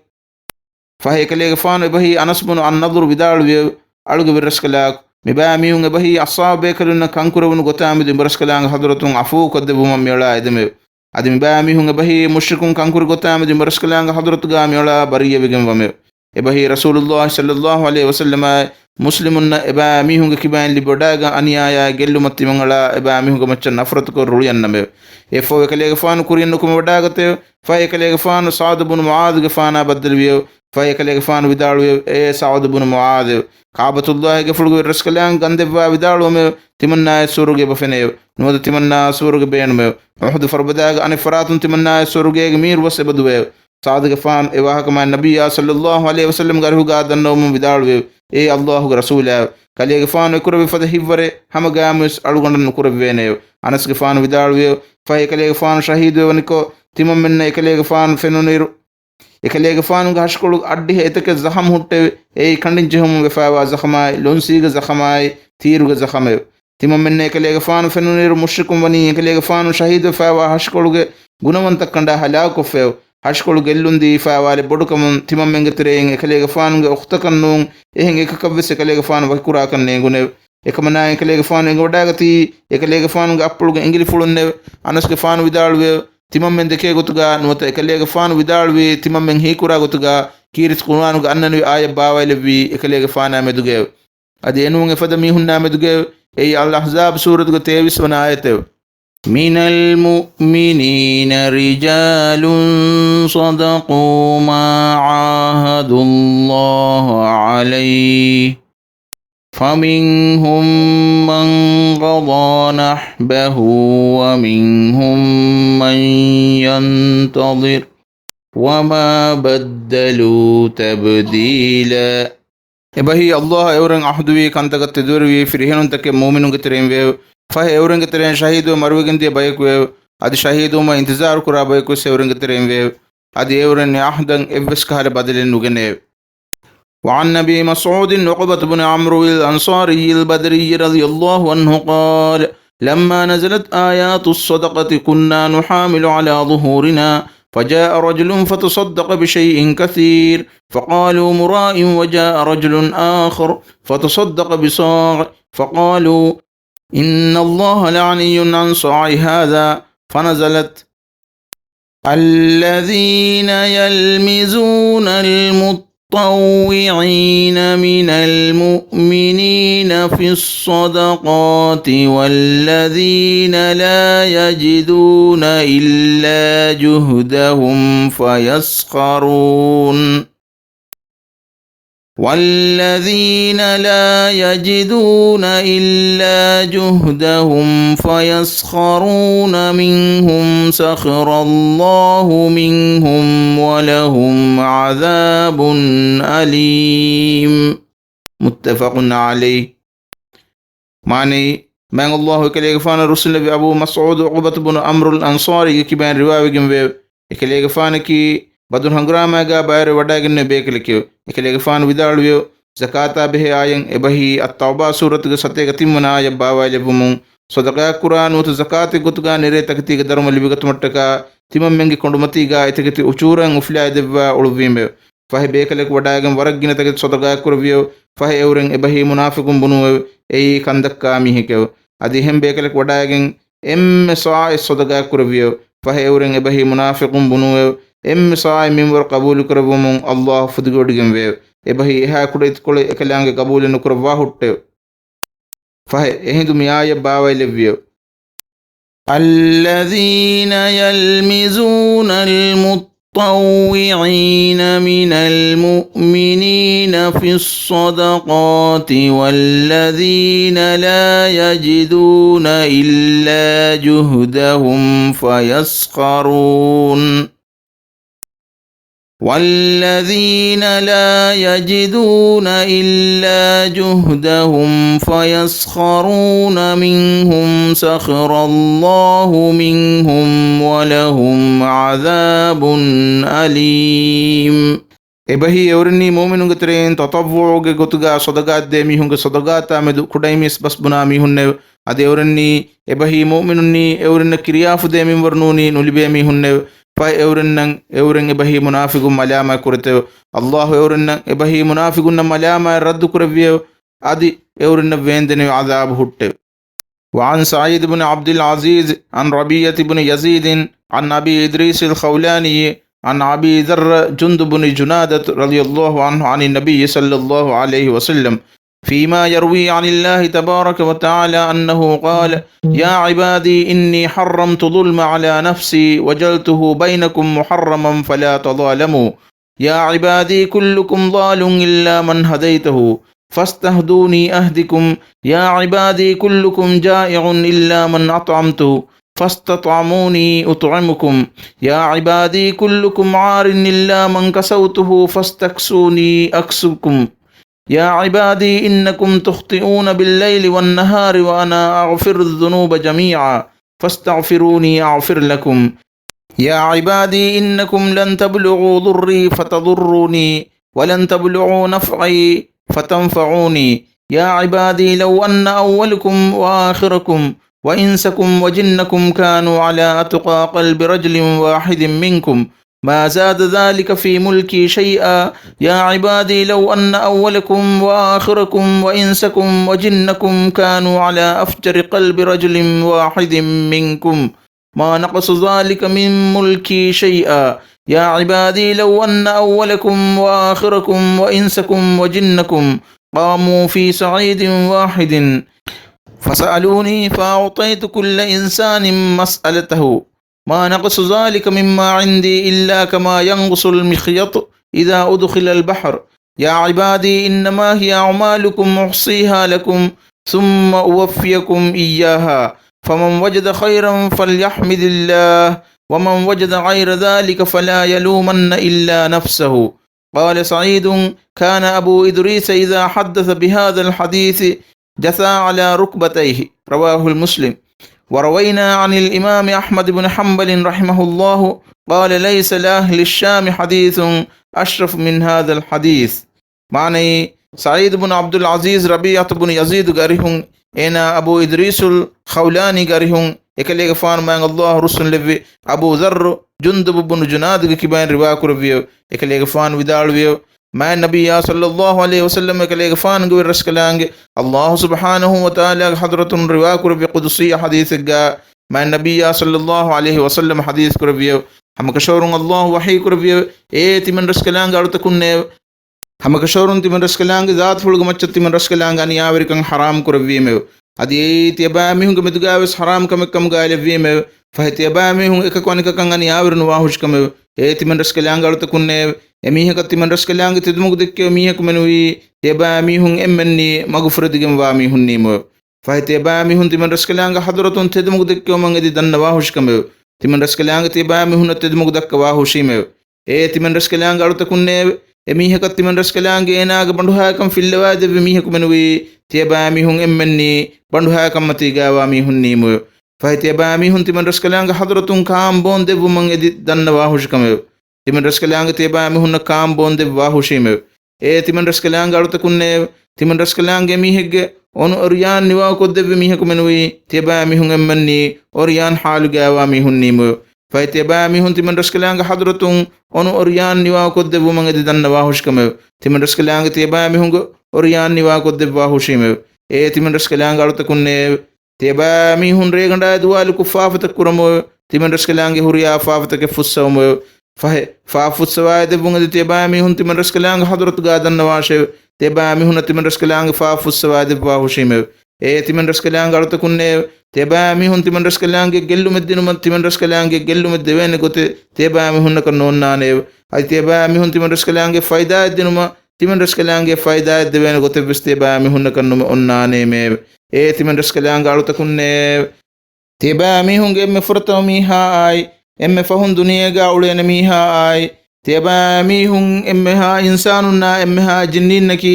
ފަހެ އެކަލޭގެފާނު އެބަހީ އަނަސް ބުނު އައްނަޟްރު ވިދާޅުވިއެވެ. އަޅުގެ ވެރިރަސްކަލާކޮ! މިބައިމީހުން އެބަހީ އަޞްޙާބު ބޭކަލުންނަށް ކަންކުރެވުނު ގޮތާމެދު އިބަރަސްކަލާނގެ ޙަޟްރަތުން ޢަފޫ ކޮށްދެއްވުމަށް މިއަޅާ އެދެމެވެ. އަދި މިބައިމީހުން އެބަހީ މުޝްރިކުން ކަންކުރި ގޮތާމެދު އިބަރަސްކަލާނގެ ޙަޟްރަތުގަ މިއަޅާ ބަރީއަވެގެން ވަމެވެ. އެބަހީ ރަސޫލުﷲ ޞައްލަﷲ ޢަލައިހި ވަސައްލަމާއި މުސްލިމުންނަށް އެބައިމީހުންގެ ކިބައިން ލިބިވަޑައިގަން އަނިޔާޔާއި ގެއްލުމަށް ތިމަންއަޅާ އެބައިމީހުންގެ މައްޗަށް ނަފްރަތުކޮށް ރުޅިއަންނަމެވެ. އެއަށްފަހު އެކަލޭގެފާނު ކުރިއެއް ނުކުމެވަޑައިގަތެވެ. ފަހެ އެކަލޭގެފާނު ސަޢުދު ބުނު މުޢާޛުގެފާނާ ބައްދަލުވިއެވެ. ފަހެ އެކަލޭގެފާނު ވިދާޅުވިއެވެ. އޭ ސަޢުދު ބުނު މުޢާޛެވެ! ކަޢުބަތުﷲގެ ގެފުޅުގެ ވެރިރަސްކަލާނގެ ގަންދެއްވާ ވިދާޅުވަމެވެ. ތިމަންނާއަށް ސުވަރުގެ އެބަ ފެނެއެވެ. ނުވަތަ ތިމަންނާއަށް ސުވަރުގެ ބޭނުމެވެ. އުޙުދު ފަރުބަދާގެ އަނެއް ފަރާތުން ތިމަންނާއަށް ސުވަރުގޭގެ މީރު ވަސް އެބަ ދުވެއެވެ. ސަޢުދުގެފާނު އެ ވާހަކަ މާތް ނަބިއްޔާ ޞައްލަﷲ ޢަލައިހި ވަސައްލަމްގެ އަރިހުގަ ދަންނަވަމުން ވިދާޅުވިއެވެ. އޭ ﷲގެ ރަސޫލާއެވެ! ކަލޭގެފާނު އެކުރެއްވި ފަދަ ހިތްވަރެއް ހަމަ ގައިމުވެސް އަޅުގަނޑަށް ނުކުރެއްވޭނެއެވެ. އަނަސްގެފާނު ވިދާޅުވިއެވެ. ފަހެ އެކަލޭގެފާނު ޝަހީދުވެވަނިކޮށް، ތިމަންމެންނަށް އެކަލޭގެފާނު ފެނުނުއިރު، އެކަލޭގެފާނުގެ ހަށިކޮޅުގަ އައްޑިހަ އެތަކެއް ޒަޚަމް ހުއްޓެވެ. އެއީ ކަނޑިން ޖެހުމުން ވެފައިވާ ޒަޚަމާއި، ލޮންސީގެ ޒަޚަމާއި، ތީރުގެ ޒަޚަމެވެ. ތިމަންމެންނަށް އެކަލޭގެފާނު ފެނުނުއިރު މުޝްރިކުން ވަނީ އެކަލޭގެފާނު ޝަހީދުވެފައިވާ ހަށިކޮޅުގެ ގުނަވަންތައް ކަނޑާ ހަލާކުކޮށްފައެވެ. ހަށިކޮޅު ގެއްލުން ދީފައިވާލެއް ބޮޑުކަމުން ތިމަންމެންގެ ތެރެއިން އެކަލޭގެފާނުގެ އުޚްތަކަށް ނޫން އެހެން އެކަކަށްވެސް އެކަލޭގެފާނު ވަކިކުރާކަށް ނޭނގުނެވެ. އެކަމަނާއެކަލޭގެފާނު އެނގިވަޑައިގަތީ އެކަލޭގެފާނުގެ އައްޕުޅުގެ އިނގިލިފުޅުންނެވެ. އަނަސްގެފާނު ވިދާޅުވިއެވެ. ތިމަންމެން ދެކޭ ގޮތުގަ ނުވަތަ އެކަލޭގެފާނު ވިދާޅުވީ ތިމަންމެން ހީކުރާ ގޮތުގަ ކީރިތި ޤުރުއާނުގެ އަންނަނިވި އާޔަތް ބާވައިލެއްވީ އެކަލޭގެފާނާ މެދުގައެވެ. އަދި އެނޫން އެފަދަ މީހުންނާ މެދުގައެވެ. އެއީ އަލްއަޙްޒާބު ސޫރަތުގެ ތޭވީސް ވަނަ އާޔަތެވެ. من المؤمنين رجال صدقوا ما عاهدوا الله عليه، فمنهم من قضى نحبه، ومنهم من ينتظر، وما بدلوا تبديلا. އެބަހީ ﷲ އަށް އެއުރެން އަހުދުވީ ކަންތަކަށް ތެދުވެރިވި ފިރިހެނުންތަކެއް މުއުމިނުންގެ ތެރެއިން ވެއެވެ. ފަހެ އެއުރެންގެ ތެރެއިން ޝަހީދުވެ މަރުވެގެންދިޔަ ބަޔަކު ވެއެވެ. އަދި ޝަހީދުވުމަށް އިންތިޒާރު ކުރާ ބަޔަކު ވެސް އެއުރެންގެ ތެރެއިން ވެއެވެ. އަދި އެއުރެން އެ އަހުދަށް އެއްވެސް ކަހަލަ ބަދަލެއް ނުގެނެއެވެ. وعن أبي مسعود عقبة بن عمرو الأنصاري البدري رضي الله عنه قال: لما نزلت آيات الصدقة كنا نحامل على ظهورنا، فجاء رجل فتصدق بشيء كثير، فقالوا: مراء، وجاء رجل آخر فتصدق بصاع، فقالوا: إن الله لغني عن صاع هذا، فنزلت: الذين يلمزون المطوعين من المؤمنين في الصدقات والذين لا يجدون إلا جهدهم فيسخرون. والذين لا يجدون إلا جهدهم فيسخرون منهم سخر الله منهم ولهم عذاب أليم. متفق عليه. މާނައީ، މާތް ﷲ އެކަލޭގެފާނަށް ރުއްސުންލެއްވި އަބޫ މަސްޢޫދު ޢުޤުބަތު ބުނު ޢަމްރުލް އަންޞާރީގެ ކިބައިން ރިވާވެގެންވެއެވެ. އެކަލޭގެފާނަކީ ބަދުރު ހަނގުރާމައިގާ ބައިވެރިވެވަޑައިގެންނެވި ބޭކަލެކެވެ. އެކަލޭގެފާނު ވިދާޅުވިއެވެ. ޒަކާތާ ބެހޭ އާޔަތް އެބަހީ އައްތައުބާ ސޫރަތުގެ ސަތޭކަ ތިންވަނަ އާޔަތް ބާވައިލެއްވުމުން، ޞަދަޤާތްކުރާ ނުވަތަ ޒަކާތެއް ގޮތުގާ ނެރޭ ތަކެތީގެ ދަރުމަ ލިބިގަތުމަށްޓަކާ ތިމަންމެންގެ ކޮނޑުމަތީގާ އެތަކެތި އުޗޫރައިން އުފުލާއިދެއްވާ އުޅުއްވީމެވެ. ފަހެ ބޭކަލަކު ވަޑައިގެން ވަރަށް ގިނަ ތަކެތި ޞަދަޤާތްކުރެއްވިއެވެ. ފަހެ އެއުރެން އެބަހީ މުނާފިޤުން ބުނޫއެވެ. އެއީ ކަންދައްކާ މީހެކެވެ. އަދި އެހެން ބޭކަލަކު ވަޑައިގެން އެންމެ ޞާޢެއް ޞަދަޤާތްކުރެއްވިއެވެ. ފަހެ އެއުރެން އެބަހީ މުނާފިޤުން ބުނޫއެވެ. އެންމެ ޞާޢެއް މިންވަރު ޤަބޫލުކުރެއްވުމުން ﷲ ފުދިގޮވަޑިގެންވެއެވެ. އެބަހީ އެހާ ކުޑަ އިތުކޮޅެއް އެކަލާނގެ ޤަބޫލެއް ނުކުރައްވާ ހުއްޓެވެ. ފަހެ އެހިނދު މި އާޔަތް ބާވައިލެއްވިއެވެ. الذين يلمزون المطوعين من المؤمنين في الصدقات والذين لا يجدون إلا جهدهم فيسخرون. والذين لا يجدون إلا جهدهم فيسخرون منهم سخر الله منهم ولهم عذاب أليم. އެބަހީ އެއުރެންނީ މުއުމިނުންގެ ތެރެއިން ތަޠައްވުޢުގެ ގޮތުގާ ޞަދަޤާތްދޭ މީހުންގެ ޞަދަޤާތާ މެދު ކުޑައިމީސް ބަސް ބުނާ މީހުންނެވެ. އަދި އެއުރެންނީ އެބަހީ މުއުމިނުންނީ އެއުރެންނަށް ކިރިޔާ ފުދޭ މިންވަރު ނޫނީ ނުލިބޭ މީހުންނެވެ. ފަހެ އެއުރެންނަށް އެއުރެން އެބަހީ މުނާފިޤުން މަލާމާތް ކުރެތެވެ. ﷲ އެއުރެންނަށް އެބަހީ މުނާފިޤުންނަށް މަލާމާތް ރައްދު ކުރެއްވިއެވެ. އަދި އެއުރެންނަށް ވޭންދެނިވި ޢަޛާބު ހުއްޓެވެ. وعن سعيد بن عبد العزيز عن ربيعة بن يزيد عن أبي إدريس الخولاني عن أبي ذر جندب بن جنادة رضي الله عنه عن النبي صلى الله عليه وسلم فيما يروي عن الله تبارك وتعالى أنه قال: يا عبادي إني حرمت الظلم على نفسي وجعلته بينكم محرما فلا تظالموا. يا عبادي كلكم ضال إلا من هديته فاستهدوني أهدكم. يا عبادي كلكم جائع إلا من أطعمته فاستطعموني أطعمكم. يا عبادي كلكم عار إلا من كسوته فاستكسوني أكسكم. يا عبادي إنكم تخطئون بالليل والنهار وأنا أغفر الذنوب جميعا فاستغفروني أغفر لكم. يا عبادي إنكم لن تبلغوا ضري فتضروني ولن تبلغوا نفعي فتنفعوني. يا عبادي لو أن أولكم وآخركم وإنسكم وجنكم كانوا على أتقى قلب رجل واحد منكم ما زاد ذلك في ملكي شيئا. يا عبادي لو أن أولكم وآخركم وإنسكم وجنكم كانوا على أفجر قلب رجل واحد منكم ما نقص ذلك من ملكي شيئا. يا عبادي لو أن أولكم وآخركم وإنسكم وجنكم قاموا في صعيد واحد فسألوني فأعطيت كل إنسان مسألته ما نقص ذلك مما عندي إلا كما ينقص المخيط إذا أدخل البحر. يا عبادي إنما هي أعمالكم أحصيها لكم ثم أوفيكم إياها فمن وجد خيرا فليحمد الله ومن وجد غير ذلك فلا يلومن إلا نفسه. قال سعيد: كان أبو إدريس إذا حدث بهذا الحديث جثى على ركبتيه. رواه مسلم. وروينا عن الإمام أحمد بن حنبل رحمه الله قال: ليس لأهل الشام حديث أشرف من هذا الحديث. މާނައީ، ސަޢީދު ބުނު ޢަބްދުލް ޢަޒީޒް ރަބީޢަތު ބުނު ޔަޒީދުގެ އަރިހުން، އޭނާ އަބޫ އިދްރީސުލް ޚައުލާނީގެ އަރިހުން، އެކަލޭގެފާނު މާތް ﷲ ރުއްސުންލެއްވި އަބޫ ޛައްރު ޖުންދުބު ބުނު ޖުނާދުގެ ކިބައިން ރިވާކުރެއްވިއެވެ. އެކަލޭގެފާނު ވިދާޅުވިއެވެ. މާތް ނަބިއްޔާ ޞައްލައްލާހު ޢަލައިހި ވަސައްލަމް އެކަލޭގެފާނުގެ ވެރިރަސްކަލާނގެ ﷲ ސުބްޙާނަހޫ ވަތަޢާލާގެ ޙަޟްރަތުން ރިވާކުރެއްވި ޤުދުސީ ޙަދީޘެއްގަ މާތް ނަބިއްޔާ ޞައްލައްލާހު ޢަލައިހި ވަސައްލަމް ޙަދީޘް ކުރެއްވިއެވެ. ހަމަކަށަވަރުން ﷲ ވަޙީ ކުރެއްވިއެވެ. އޭ ތިމަން ރަސްކަލާނގެ ހަމަކަށަވަރުން ތިމަން ރަސްކަލާނގެ ޒާތުފުޅުގެ މައްޗަށް ތިމަން ރަސްކަލާނގެ އަނިޔާވެރިކަން ޙަރާމް ކުރެއްވީމެވެ. އަދި އެއީ ތިޔަބައިމީހުންގެ މެދުގައިވެސް ޙަރާމް ކަމެއް ކަމުގައި ލެއްވީމެވެ. ފަހެ ތިޔަބައިމީހުން އެކަކު އަނެކަކަށް އަނިޔާވެރި ނުވާހުށިކަމެވެ. އޭ ތިމަން ރަސްކަލާނގެ އަޅުތަކުންނޭވެ. އެމީހަކަށް ތިމަން ރަސްކަލާނގެ ތެދުމަގު ދެއްކެވި މީހަކު މެނުވީ ތިޔަބައިމީހުން އެންމެންނީ މަގުފުރެދިގެންވާ މީހުންނީމެވެ. ފަހެ ތިޔަބައިމީހުން ތިމަން ރަސްކަލާނގެ ޙަޟްރަތުން ތެދުމަގު ދެއްކެވުމަށް އެދި ދަންނަވާހުށިކަމެވެ. ތިމަން ރަސްކަލާނގެ ތިޔަބައިމީހުންނަށް ތެދުމަގު ދައްކަވާހުށީމެވެ. އޭ ތިމަން ރަސްކަލާނގެ އަޅުތަކުންނޭވެ! އެމީހަކަށް ތިމަން ރަސްކަލާނގެ އޭނާގެ ބަނޑުހައިކަން ފިއްލަވާދެއްވި މީހަކު މެނުވީ ތިޔަބައިމީހުން އެންމެންނީ ބަނޑުހައިކަންމަތީގައިވާ މީހުންނީމުވެ. ފަހެ ތިޔަބައިމީހުން ތިމަން ރަސްކަލާނގެ ޙަޟްރަތުން ކާން ބޯން ދެއްވުމަށް އެދި ދަންނަވާހުށިކަމެވެ. ތިމަން ރަސްކަލާނގެ ތިޔަބައިމީހުންނަށް ކާން ބޯން ދެއްވާހުށީމެވެ. އޭ ތިމަން ރަސްކަލާނގެ އަޅުތަކުންނޭވެ! ތިމަން ރަސްކަލާނގެ މީހެއްގެ އޮނު އޮރިޔާން ނިވާކޮށްދެއްވި މީހަކު މެނުވީ ތިޔަބައިމީހުން އެންމެންނީ އޮރިޔާން ޙާލުގައިވާ މީހުންނީމުވެ. ފަހެ ތިޔަބައިމީހުން ތިމަން ރަސްކަލާނގެ ޙަޟްރަތުން އޮނު އޮރިޔާން ނިވާކޮށްދެއްވުމަށް އެދި ދަންނަވާހުށިކަމެވެ. ތިމަން ރަސްކަލާނގެ ތިޔަބައިމީހުންގެ އޮރިޔާން ނިވާކޮށްދެއްވާހުށީމެވެ. އޭ ތިމަން ރަސްކަލާނގެ އަޅުތަކުންނޭވެ! ތިޔަބައިމީހުން ރޭގަނޑާއި ދުވާލު ކުށްފާފަތައް ކުރަމުވެ. ތިމަން ރަސްކަލާނގެ ހުރިހާ ފާފަތަކެއް ފުއްސަވަމުވެ. ފަހެ، ފާފަ ފުއްސަވާއިދެއްވުން އެދި ތިޔަބައިމީހުން ތިމަން ރަސްކަލާނގެ ޙަޟްރަތުގައި ދަންނަވާށެވެ. ތިޔަބައިމީހުންނަށް ތިމަން ރަސްކަލާނގެ ފާފަ ފުއްސަވާދެއްވާހުށީމެވެ. އޭ ތިމަން ރަސްކަލާނގެ އަޅުތަކުންނޭވެ! ތިޔަބައިމީހުން ތިމަން ރަސްކަލާނގެ ގެއްލުމެއްދިނުމަށް ތިމަން ރަސްކަލާނގެ ގެއްލުމެއްދެވޭނެ ގޮތެއް ތިޔަބައިމީހުންނަކަށް ނޯންނާނެއެވެ. އަދި ތިޔަބައިމީހުން ތިމަން ރަސްކަލާނގެ ފައިދާއެއްދިނުމަށް ތިމަން ރަސްކަލާނގެ ފައިދާއެއްދެވޭނެ ގޮތެއްވެސް ތިޔަބައިމީހުންނަކަށް ނުމެ އޮންނާނެއޭ. އޭ ތިމަން ރަސްކަލާނގެ އަޅުތަކުންނޭވެ! ތިޔަބައިމީހުންގެ އެންމެ ފުރަތަމަ މީހާއާއި އެންމެ ފަހުން ދުނިޔޭގަ އުޅޭނެ މީހާއާއި ތިޔަބައިމީހުން އެންމެހާ އިންސާނުންނާ އެންމެހާ ޖިންނީންނަކީ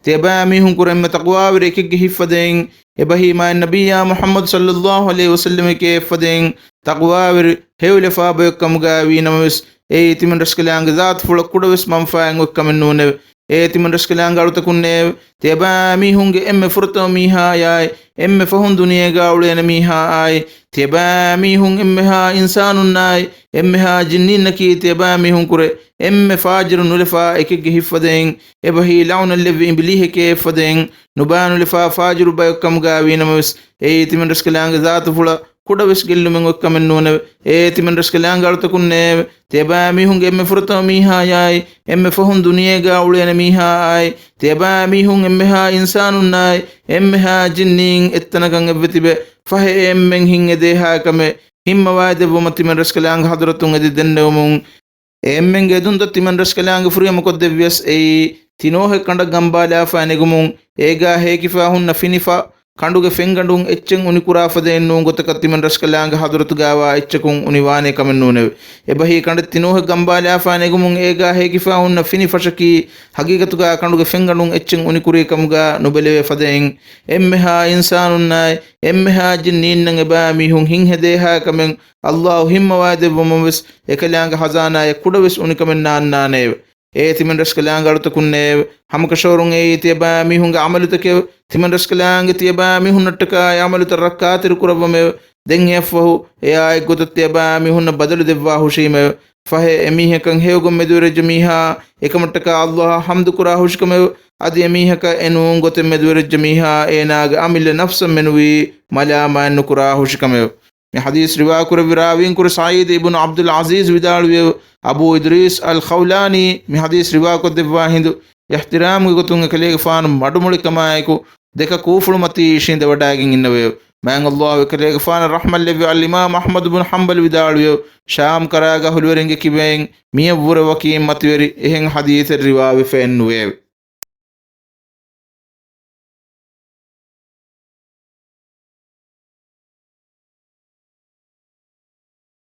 ތިޔަބައިމީހުން ކުރެ އެންމެ ތަޤްވާވެރި އެކެއްގެ ހިތްފަދައިން. އެބަހީ މާތް ނަބިއްޔާ މުޙައްމަދު ޞައްލައްލާހު ޢަލައިހި ވަސައްލަމަކޭ އެއްފަދައިން ތަޤްވާވެރި ހެޔޮލަފާ ބަޔަކު ކަމުގައި ވީނަމަވެސް، އެއީ ތިމަން ރަސްކަލާނގެ ޒާތުފުޅަށް ކުޑަވެސް މަންފާއެއް އޮތްކަމެއްނޫނެވެ. އޭ ތިމަން ރަސްކަލާނގެ އަޅުތަކުންނޭވެ! ތިޔަބައިމީހުންގެ އެންމެ ފުރަތަމަ މީހާޔާއި، އެންމެ ފަހުން ދުނިޔޭގަ އުޅޭނެ މީހާއާއި، ތިޔަބައިމީހުން އެންމެހާ އިންސާނުންނާއި، އެންމެހާ ޖިންނީންނަކީ ތިޔަބައިމީހުން ކުރެ އެންމެ ފާޖިރު ނުލަފާ އެކެއްގެ ހިތްފަދައިން. އެބަހީ ލަޢުނަތްލެއްވި އިބިލީހެކޭ އެއްފަދައިން ނުބައިނުލަފާ ފާޖިރު ބަޔަކު ކަމުގައި ވީނަމަވެސް، އެއީ ތިމަން ރަސްކަލާނގެ ޒާތުފުޅަށް ކުޑަވެސް ގެއްލުމެއް އޮތްކަމެއްނޫނެވެ. އޭ ތިމަން ރަސްކަލާނގެ އަޅުތަކުންނޭވެ! ތިޔަބައިމީހުންގެ އެންމެ ފުރަތަމަ މީހާޔާއި، އެންމެ ފަހުން ދުނިޔޭގަ އުޅޭނެ މީހާއާއި، ތިޔަބައިމީހުން އެންމެހާ އިންސާނުންނާއި، އެންމެހާ ޖިންނީން އެއްތަނަކަށް އެއްވެ ތިބެ، ފަހެ އެ އެންމެން ހިތް އެދޭހާ ކަމެއް ހިންމަވާދެއްވުމަށް ތިމަން ރަސްކަލާނގެ ޙަޟްރަތުން އެދި ދެންނެވުމުން، އެ އެންމެންގެ އެދުންތައް ތިމަން ރަސްކަލާނގެ ފުރިހަމަކޮށްދެއްވިޔަސް، އެއީ ތިނޯހެއް ކަނޑަށް ގަނބާލާފައި ނެގުމުން، އޭގާ ހޭކިފާ ހުންނަ ފިނިފަ ކަނޑުގެ ފެންގަނޑުން އެއްޗެއް އުނިކުރާ ފަދައިން ނޫން ގޮތަކަށް ތިމަން ރަސްކަލާނގެ ޙަޟްރަތުގާވާ އެއްޗަކުން އުނިވާނޭ ކަމެއްނޫނެވެ. އެބަހީ ކަނޑެއް ތިނޯހެއް ގަނބާލާފައި ނެގުމުން އޭގާ ހޭކިފާ ހުންނަ ފިނި ފަށަކީ ހަގީގަތުގާ ކަނޑުގެ ފެންގަނޑުން އެއްޗެއް އުނިކުރީ ކަމުގާ ނުބެލެވޭ ފަދައިން، އެންމެހާ އިންސާނުންނާއި އެންމެހާ ޖިންނީންނަށް އެބައިމީހުން ހިތް ހެދޭހާ ކަމެއް ﷲ ހިންމަވާދެއްވުމަށްވެސް އެކަލާނގެ ހަޒާނާޔަށް ކުޑަވެސް އުނިކަމެއް ނާންނާނެއެވެ. އޭ ތިމަން ރަސްކަލާނގެ އަޅުތަކުންނޭވެ! ހަމަކަށަވަރުން އެއީ ތިޔަބައިމީހުންގެ ޢަމަލުތަކެވެ. ތިމަން ރަސްކަލާނގެ ތިޔަބައިމީހުންނަށްޓަކާ އެ ޢަމަލުތައް ރައްކާތެރި ކުރައްވަމެވެ. ދެން އެއަށްފަހު އެއާ އެއްގޮތަށް ތިޔަބައިމީހުންނަށް ބަދަލު ދެއްވާ ހުށީމެވެ. ފަހެ އެމީހަކަށް ހެޔޮގޮތް މެދުވެރިވެއްޖެ މީހާ އެކަމަށްޓަކާ ﷲ އަށް ޙަމްދު ކުރާ ހުށިކަމެވެ. އަދި އެމީހަކަށް އެނޫން ގޮތެއް މެދުވެރިވެއްޖެ މީހާ އޭނާގެ އަމިއްލަ ނަފްސަށް މެނުވީ މަލާމާތް ނުކުރާ ހުށިކަމެވެ. މި ޙަދީޘް ރިވާކުރެއްވި ރާވީންކުރެ ސަޢީދު އިބްނު ޢަބްދުލް ޢަޒީޒް ވިދާޅުވިއެވެ. އަބޫ އިދްރީސް އަލް ޚައުލާނީ މި ޙަދީޘް ރިވާކޮށްދެއްވާ ހިނދު، އިޙްތިރާމުގެ ގޮތުން އެކަލޭގެފާނު މަޑުމޮޅިކަމާއެކު ދެކަ ކޫފުޅުމަތީ އިށީނދެވަޑައިގެން އިންނެވެއެވެ. މާތް ﷲ އެކަލޭގެފާނަށް ރަޙްމަތްލެއްވި އަލްއިމާމް އަޙްމަދު ބުނު ޙަންބަލް ވިދާޅުވިއެވެ. ޝާމް ކަރާގަ ހުލުވެރިންގެ ކިބައިން މިއަށްވުރެ ވަކީ މަތިވެރި އެހެން ޙަދީޘެއް ރިވާވެފައެއްނުވެއެވެ.